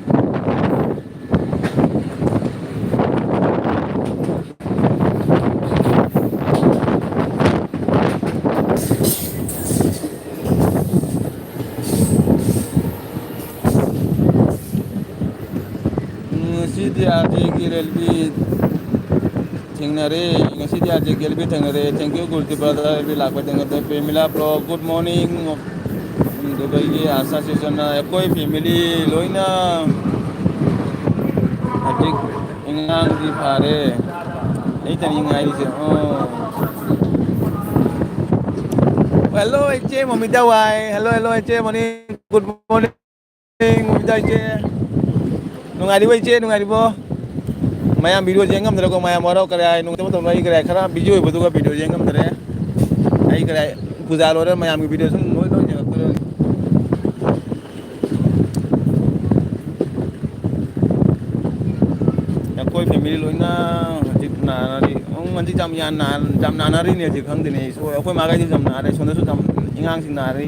ꯉꯁꯤꯗꯤ ꯑꯥꯔ ꯖꯦꯒꯤ ꯔꯦꯜꯋꯦ ꯊꯦꯡꯅꯔꯦ꯫ ꯉꯁꯤꯗꯤ ꯑꯥꯔ ꯖꯦꯒꯤ ꯔꯦꯜꯋꯦ ꯊꯦꯡꯅꯔꯦ꯫ Thank you, good brother, railway ꯂꯥꯛꯄ ꯊꯦꯡꯅꯔꯦ꯫ ꯄ꯭ꯔꯦꯃꯤꯂꯥ bro, good morning꯫ ꯗꯨꯕꯩꯒꯤ ꯑꯥꯁꯥ ꯁꯤꯁꯇꯔꯅ ꯑꯩꯈꯣꯏ family ꯂꯣꯏꯅ ꯍꯧꯖꯤꯛ ꯑꯉꯥꯡꯗꯤ ꯐꯔꯦ꯫ ꯑꯩꯇꯅꯤ ꯉꯥꯏꯔꯤꯁꯦ꯫ ꯑꯣ꯫ Hello, ꯏꯆꯦ ꯃꯣꯃꯤꯇꯥ ꯋꯥꯏ꯫ Hello, hello, ꯏꯆꯦ ꯃꯣꯅꯤ꯫ Good morning꯫ ꯅꯨꯡꯉꯥꯏꯔꯤꯕꯣ ꯏꯆꯦ? ꯅꯨꯡꯉꯥꯏꯔꯤꯕꯣ? ꯃꯌꯥꯝ video ꯌꯦꯡ ꯉꯝꯗ꯭ꯔꯦꯀꯣ, ꯃꯌꯥꯝ ꯋꯥꯔꯧ ꯀꯔꯥꯏ, ꯅꯨꯡꯉꯥꯏꯇꯕ ꯇꯧꯅꯣ, ꯑꯩ ꯀꯔꯥꯏ ꯈꯔ busy ꯑꯣꯏꯕꯗꯨꯒ video ꯌꯦꯡ ꯉꯝꯗ꯭ꯔꯦ꯫ ꯑꯩ ꯀꯔꯥꯏ ꯄꯨꯖꯥ ꯂꯣꯏꯔ ꯃꯌꯥꯝꯒꯤ video ꯁꯨꯝ ꯂꯣꯏ ꯂꯣꯏ ꯌꯦꯡꯉꯛꯇꯣꯏꯅꯦ꯫ ꯐꯦꯃꯤꯂꯤ ꯂꯣꯏꯅ ꯍꯧꯖꯤꯛ ꯅꯥꯅꯔꯤ꯫ ꯎꯝ, ꯍꯧꯖꯤꯛ ꯌꯥꯝ, ꯌꯥꯝ ꯅꯥ-, ꯌꯥꯝ ꯅꯥꯅꯔꯤꯅꯦ ꯍꯧꯖꯤꯛ, ꯈꯪꯗꯦꯅꯦ꯫ ꯑꯩꯁꯨ, ꯑꯩꯈꯣꯏ ꯃꯥꯈꯩꯁꯨ ꯌꯥꯝ ꯅꯥꯔꯦ, ꯁꯣꯝꯗꯁꯨ ꯌꯥꯝ ꯑꯉꯥꯡꯁꯤꯡ ꯅꯥꯔꯤ꯫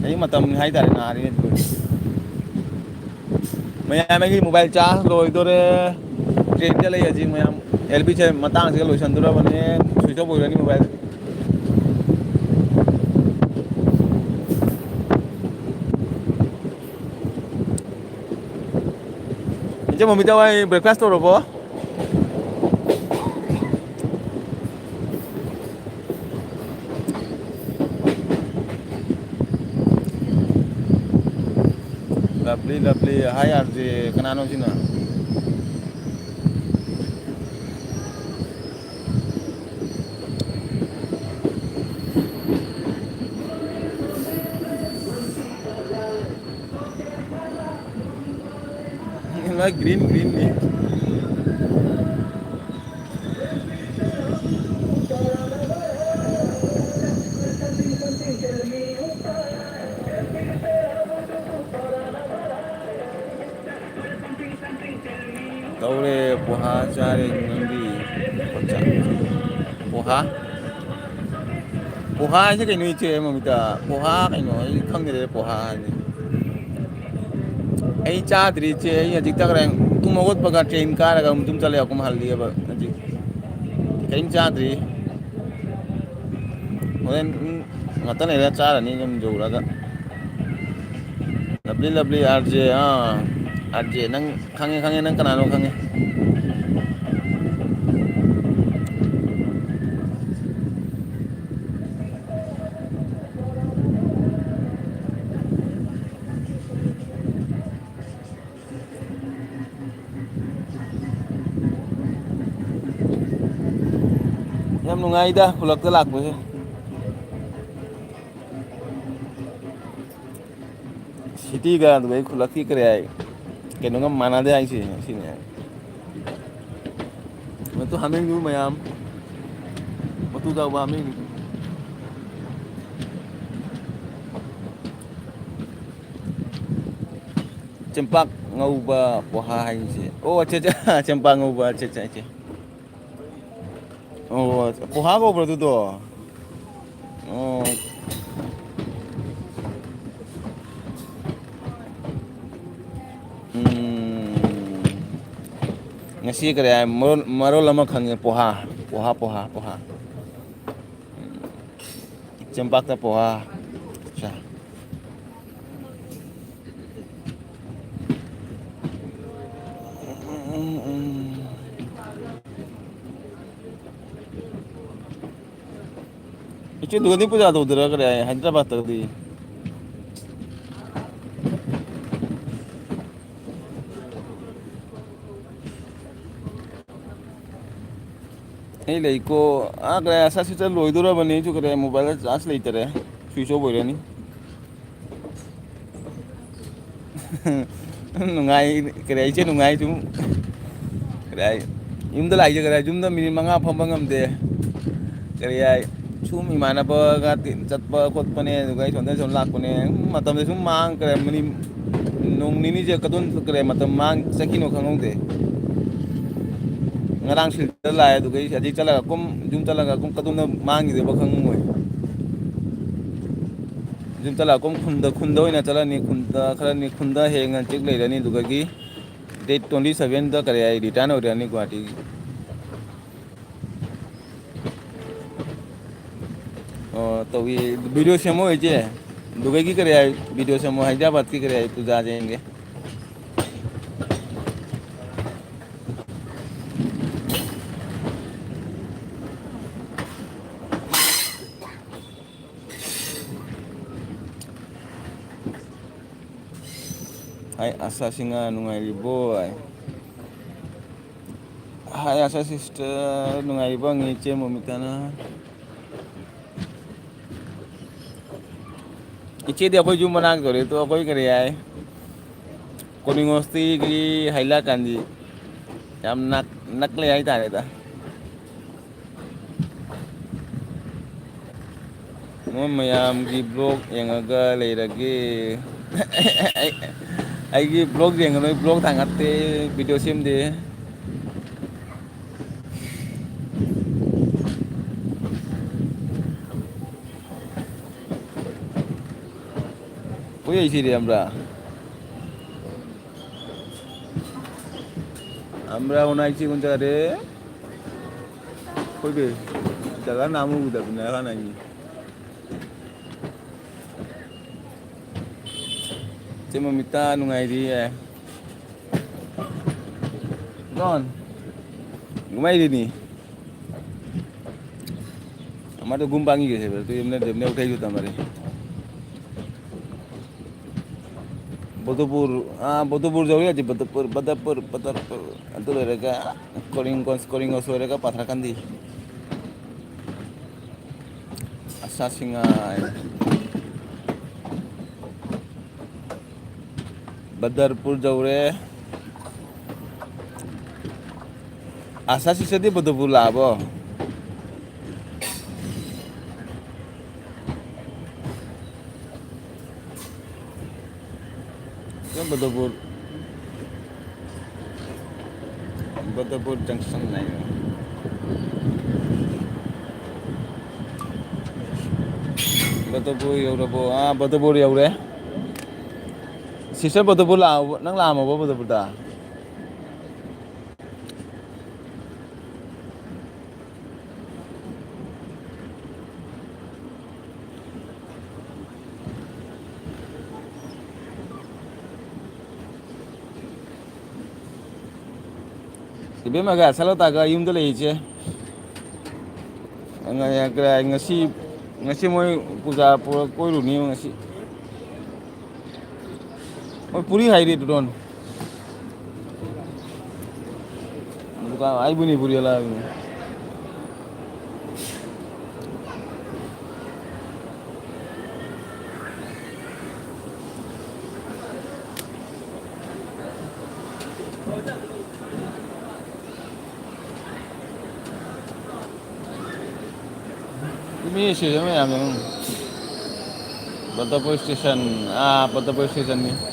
ꯍꯧꯖꯤꯛ ꯃꯇꯝꯅꯤ ꯍꯥꯏꯇꯥꯔꯦ ꯅꯥꯔꯤ꯫ ꯃꯌꯥꯝ ꯑꯩꯒꯤ ꯃꯣꯕꯥꯏꯜ ꯆꯥꯔꯖ ꯂꯣꯏꯗꯣꯔꯦ꯫ ꯇ꯭ꯔꯦꯟ ꯆꯠꯂꯛꯏ ꯍꯧꯖꯤꯛ ꯃꯌꯥꯝ꯫ ꯑꯦꯜ ꯄꯤꯁꯦ ꯃꯇꯥꯡꯁꯤꯒ ꯂꯣꯏꯁꯟꯗꯣꯔꯕꯅꯦ꯫ ꯁ꯭ꯋꯤꯆ ꯑꯣꯐ ꯑꯣꯏꯔꯅꯤ ꯃꯣꯕꯥꯏꯜ꯫ ꯏꯆꯦ ꯃꯣꯃꯤꯇꯥ ꯍꯣꯏ breakfast ꯇꯧꯔꯕꯣ? Lovely, lovely. Hi, R J. ꯀꯅꯥꯅꯣ ꯁꯤꯅ? ꯂꯣꯏ green, green ꯅꯤ꯫ ꯇꯧꯔꯦ, ꯄꯣꯍꯥ ꯆꯥꯔꯦ ꯅꯪꯗꯤ? ꯄꯣꯍꯥ? ꯄꯣꯍꯥ ꯍꯥꯏꯁꯦ ꯀꯩꯅꯣ ꯏꯆꯦ ꯃꯃꯤꯇꯥ? ꯄꯣꯍꯥ ꯀꯩꯅꯣ? ꯑꯩ ꯈꯪꯗꯦꯗ ꯄꯣꯍꯥ ꯍꯥꯏꯗꯤ꯫ ꯑꯩ ꯆꯥꯗ꯭ꯔꯤ ꯏꯆꯦ, ꯑꯩ ꯍꯧꯖꯤꯛꯇ ꯉꯔꯥꯡ ꯇꯨꯝ ꯍꯧꯒꯠꯄꯒ ꯇ꯭ꯔꯦꯟ ꯀꯥꯔꯒ ꯑꯃꯨꯛ ꯌꯨꯝ ꯆꯠꯂꯦ, ꯑꯩꯈꯣꯏ ꯍꯜꯂꯛꯑꯦꯕ ꯍꯧꯖꯤꯛ꯫ ꯀꯔꯤꯝ ꯆꯥꯗ꯭ꯔꯤ꯫ ꯍꯣꯔꯦꯟ, ꯎꯝ, ꯉꯥꯛꯇꯪ ꯂꯩꯔꯒ ꯆꯥꯔꯅꯤ ꯌꯨꯝ ꯌꯧꯔꯒ꯫ Lovely, lovely, R J, ꯑꯥ, R J, ꯅꯪ ꯈꯪꯉꯦ, ꯈꯪꯉꯦ, ꯅꯪ ꯀꯅꯥꯅꯣ ꯈꯪꯉꯦ꯫ ꯌꯥꯝ ꯅꯨꯡꯉꯥꯏꯗ ꯈꯨꯜꯂꯛꯇ ꯂꯥꯛꯄꯁꯦ꯫ Cityꯒ ꯑꯗꯨꯗꯩ ꯈꯨꯜꯂꯛꯀꯤ ꯀꯔꯤ ꯍꯥꯏ, ꯀꯩꯅꯣꯒ ꯃꯥꯟꯅꯗꯦ ꯍꯥꯏꯁꯦ ꯁꯤꯅꯦ꯫ ꯃꯇꯨ ꯍꯥꯃꯦꯡꯗꯨ ꯃꯌꯥꯝ, ꯃꯇꯨ ꯆꯥꯎꯕ ꯍꯥꯃꯦꯡꯗꯨ꯫ ꯆꯦꯡꯄꯥꯛ ꯉꯧꯕ ꯄꯣꯍꯥ ꯍꯥꯏꯁꯦ꯫ ꯑꯣ, ꯑꯠꯆꯥ, ꯑꯠꯆꯥ꯫ ꯆꯦꯡꯄꯥꯛ ꯉꯧꯕ, ꯑꯠꯆꯥ, ꯑꯠꯆꯥ, ꯑꯠꯆꯥ꯫ ꯑꯣ, ꯄꯣꯍꯥ ꯀꯧꯕ꯭ꯔꯣ ꯑꯗꯨꯗꯣ? ꯑꯣ꯫ ꯎꯝ꯫ ꯉꯁꯤ ꯀꯔꯤ ꯍꯥꯏ? ꯃꯔꯣꯜ, ꯃꯔꯣꯜ ꯑꯃ ꯈꯪꯉꯦ꯫ ꯄꯣꯍꯥ, ꯄꯣꯍꯥ, ꯄꯣꯍꯥ, ꯄꯣꯍꯥ꯫ ꯆꯦꯡꯄꯥꯛꯇ ꯄꯣꯍꯥ꯫ ꯑꯠꯆꯥ꯫ ꯏꯆꯦ, ꯗꯨꯒꯗꯤ ꯄꯨꯖꯥ ꯇꯧꯗꯣꯏꯔꯥ ꯀꯔꯤ ꯍꯥꯏ, ꯍꯥꯏꯗ꯭ꯔꯕꯥꯗꯇꯒꯗꯤ? ꯑꯩ ꯂꯩꯀꯣ꯫ ꯑꯥ, ꯀꯔꯤ, ꯑꯁꯥ ꯁꯤꯠꯇ ꯂꯣꯏꯗꯣꯔꯕꯅꯤ꯫ ꯑꯩꯁꯨ, ꯀꯔꯤ, ꯃꯣꯕꯥꯏꯜꯗ ꯆꯥꯔꯖ ꯂꯩꯇꯔꯦ, ꯁ꯭ꯋꯤꯆ ꯑꯣꯐ ꯑꯣꯏꯔꯅꯤ꯫ ꯅꯨꯡꯉꯥꯏ, ꯀꯔꯤ, ꯏꯆꯦ ꯅꯨꯡꯉꯥꯏ ꯁꯨꯝ꯫ ꯀꯔꯤ ꯍꯥꯏ, ꯌꯨꯝꯗ ꯂꯥꯛꯏꯁꯦ, ꯀꯔꯤ ꯍꯥꯏ, ꯌꯨꯝꯗ ꯃꯤꯅꯤꯠ ꯃꯉꯥ ꯐꯝꯕ ꯉꯝꯗꯦ꯫ ꯀꯔꯤ ꯍꯥꯏ, ꯁꯨꯝ ꯏꯃꯥꯟꯅꯕꯒ ꯇꯤ-, ꯆꯠꯄ ꯈꯣꯠꯄꯅꯦ, ꯑꯗꯨꯒ ꯑꯩ ꯁꯣꯝꯗ ꯁꯨꯝ ꯂꯥꯛꯄꯅꯦ꯫ ꯃꯇꯝꯁꯦ ꯁꯨꯝ ꯃꯥꯡꯈ꯭ꯔꯦ꯫ ꯃꯤꯅꯤꯠ ꯅꯣꯡ ꯅꯤꯅꯤꯁꯦ ꯀꯗꯣꯝ ꯆꯠꯈ꯭ꯔꯦ, ꯃꯇꯝ ꯃꯥꯡ-, ꯆꯠꯈꯤꯅꯣ ꯈꯪꯍꯧꯗꯦ꯫ ꯉꯔꯥꯡ ꯁꯤꯜꯗ ꯂꯥꯛꯑꯦ, ꯑꯗꯨꯒ ꯑꯩ ꯑꯗꯩ ꯆꯠꯂꯒ ꯀꯨꯝ, ꯌꯨꯝ ꯆꯠꯂꯒ ꯀꯨꯝ ꯀꯗꯣꯝꯗ ꯃꯥꯡꯈꯤꯗꯣꯏꯕ ꯈꯪꯉꯝꯃꯣꯏ꯫ ꯌꯨꯝ ꯆꯠꯂꯒ ꯀꯨꯝ ꯈꯨꯟꯗ, ꯈꯨꯟꯗ ꯑꯣꯏꯅ ꯆꯠꯂꯅꯤ, ꯈꯨꯟꯗ ꯈꯔꯅꯤ, ꯈꯨꯟꯗ ꯍꯌꯦꯡ ꯍꯪꯆꯤꯠ ꯂꯩꯔꯅꯤ, ꯑꯗꯨꯗꯒꯤ date twenty sevenꯗ ꯀꯔꯤ ꯍꯥꯏ, return ꯑꯣꯏꯔꯛꯑꯅꯤ ꯒꯨꯍꯥꯇꯤꯒꯤ꯫ ꯑꯣ, ꯇꯧꯏ꯫ Video ꯁꯦꯝꯃꯣ ꯏꯆꯦ꯫ ꯗꯨꯕꯩꯒꯤ ꯀꯔꯤ ꯍꯥꯏ? Video ꯁꯦꯝꯃꯣ, ꯍꯥꯏꯗ꯭ꯔꯕꯥꯗꯀꯤ ꯀꯔꯤ ꯍꯥꯏ? ꯄꯨꯖꯥꯁꯦ ꯌꯦꯡꯒꯦ꯫ ꯍꯥꯏ, ꯑꯁꯥ ꯁꯤꯡꯍ ꯅꯨꯡꯉꯥꯏꯔꯤꯕꯣ? ꯍꯥꯏ꯫ ꯍꯥꯏ, ꯑꯁꯥ sister, ꯅꯨꯡꯉꯥꯏꯔꯤꯕꯣ? ꯍꯪꯉꯤ ꯏꯆꯦ ꯃꯣꯃꯤꯇꯥꯅ꯫ ꯏꯆꯦꯗꯤ ꯑꯩꯈꯣꯏ ꯌꯨꯝ ꯃꯅꯥꯛꯇ ꯑꯣꯏꯔꯦ, ꯑꯗꯣ ꯑꯩꯈꯣꯏ ꯀꯔꯤ ꯍꯥꯏ, ꯀꯣꯅꯨꯡ ꯍꯣꯁꯇꯤꯒꯤ ꯍꯩꯂꯥꯀꯥꯟꯗꯤ ꯌꯥꯝ ꯅꯛ-, ꯅꯛꯂꯦ ꯍꯥꯏꯇꯥꯔꯦꯗ꯫ ꯃꯣꯏ ꯃꯌꯥꯝꯒꯤ vlog ꯌꯦꯡꯉꯒ ꯂꯩꯔꯒꯦ꯫ ꯑꯩ, ꯑꯩꯒꯤ ꯕ꯭ꯂꯣꯛ ꯌꯦꯡꯉ ꯅꯣꯏ ꯕ꯭ꯂꯣꯛ ꯊꯥꯡꯒꯠꯇꯦ, ꯚꯤꯗꯤꯑꯣ ꯁꯦꯝꯗꯦ꯫ ꯀꯣꯏ ꯑꯩꯁꯤꯗꯤ ꯑꯃ꯭ꯔꯥ ꯑꯃ꯭ꯔꯥ ꯎꯅꯥꯏꯁꯤ ꯀꯨꯟ ꯆꯥꯔꯦ꯫ ꯑꯩꯈꯣꯏꯒꯤ ꯖꯒꯥ ꯅꯥꯃꯨꯒꯗꯕꯅꯦ ꯍꯥꯟꯅꯒꯤ꯫ ꯆꯦ ꯃꯃꯤꯇꯥ ꯅꯨꯡꯉꯥꯏꯔꯤꯌꯦ꯫ ꯗꯣꯟ, ꯅꯨꯡꯉꯥꯏꯔꯤꯅꯤ꯫ ꯑꯃꯗꯣ ꯒꯨꯝ ꯄꯥꯡꯉꯤ ꯀꯩꯁꯦ, ꯕ꯭ꯔꯗꯔ, ꯇꯨ ꯌꯨꯝꯗ ꯗꯦꯝꯅꯦ ꯎꯊꯩꯁꯨ ꯇꯝꯃꯔꯦ꯫ ꯕꯣꯗꯣꯄꯨꯔ, ꯑꯥ, ꯕꯣꯗꯣꯄꯨꯔ ꯌꯧꯔꯦ ꯍꯧꯖꯤꯛ, ꯕꯣꯗꯣꯄꯨꯔ, ꯕꯗꯔꯄꯨꯔ, ꯕꯗꯔꯄꯨꯔ꯫ ꯑꯗꯨ ꯂꯣꯏꯔꯒ ꯀꯣꯔꯤꯡ ꯀꯣꯟꯁ-, ꯀꯣꯔꯤꯡ ꯀꯣꯟꯁ ꯂꯣꯏꯔꯒ ꯄꯥꯊꯔꯀꯥꯟꯗꯤ꯫ ꯑꯁꯥꯁꯤꯡꯉꯥꯏ꯫ ꯕꯗꯔꯄꯨꯔ ꯌꯧꯔꯦ꯫ ꯑꯁꯥ ꯁꯤꯁꯗꯤ ꯕꯗꯔꯄꯨꯔ ꯂꯥꯛꯑꯕꯣ? ꯕꯗꯔꯄꯨꯔ, ꯕꯗꯔꯄꯨꯔ ꯖꯪꯁꯟ ꯍꯥꯏꯌꯣ꯫ ꯕꯗꯔꯄꯨꯔ ꯌꯧꯔꯕꯣ? ꯑꯥ, ꯕꯗꯔꯄꯨꯔ ꯌꯧꯔꯦ꯫ ꯁꯤꯁꯇꯔ ꯕꯗꯔꯄꯨꯔ ꯂꯥꯛꯑꯕꯣ? ꯅꯪ ꯂꯥꯛꯑꯝꯃꯕꯣ ꯕꯗꯔꯄꯨꯔꯗ? ꯏꯕꯦꯝꯃꯒ ꯁꯂꯣꯇꯥꯒ ꯌꯨꯝꯗ ꯂꯩ ꯏꯆꯦ꯫ ꯉ-, ꯉ-, ꯉꯁꯤ, ꯉꯁꯤ ꯃꯣꯏ ꯄꯨꯖꯥ ꯄꯨꯔ ꯀꯣꯏꯔꯨꯅꯤ ꯉꯁꯤ꯫ ꯃꯣꯏ ꯄꯨꯔꯤ ꯍꯥꯏꯔꯤ ꯗꯨꯗꯣꯟ꯫ ꯗꯨꯀꯥꯟ ꯑꯩꯕꯨꯅꯤ ꯄꯨꯔꯤ ꯍꯂꯥ꯫ ꯃꯤ ꯁꯤꯗ ꯃꯌꯥꯝ ꯌꯦꯡꯉꯨ꯫ ꯕꯗꯔꯄꯨꯔ ꯁ꯭ꯇꯦꯁꯟ, ꯑꯥ, ꯕꯗꯔꯄꯨꯔ ꯁ꯭ꯇꯦꯁꯟꯅꯤ꯫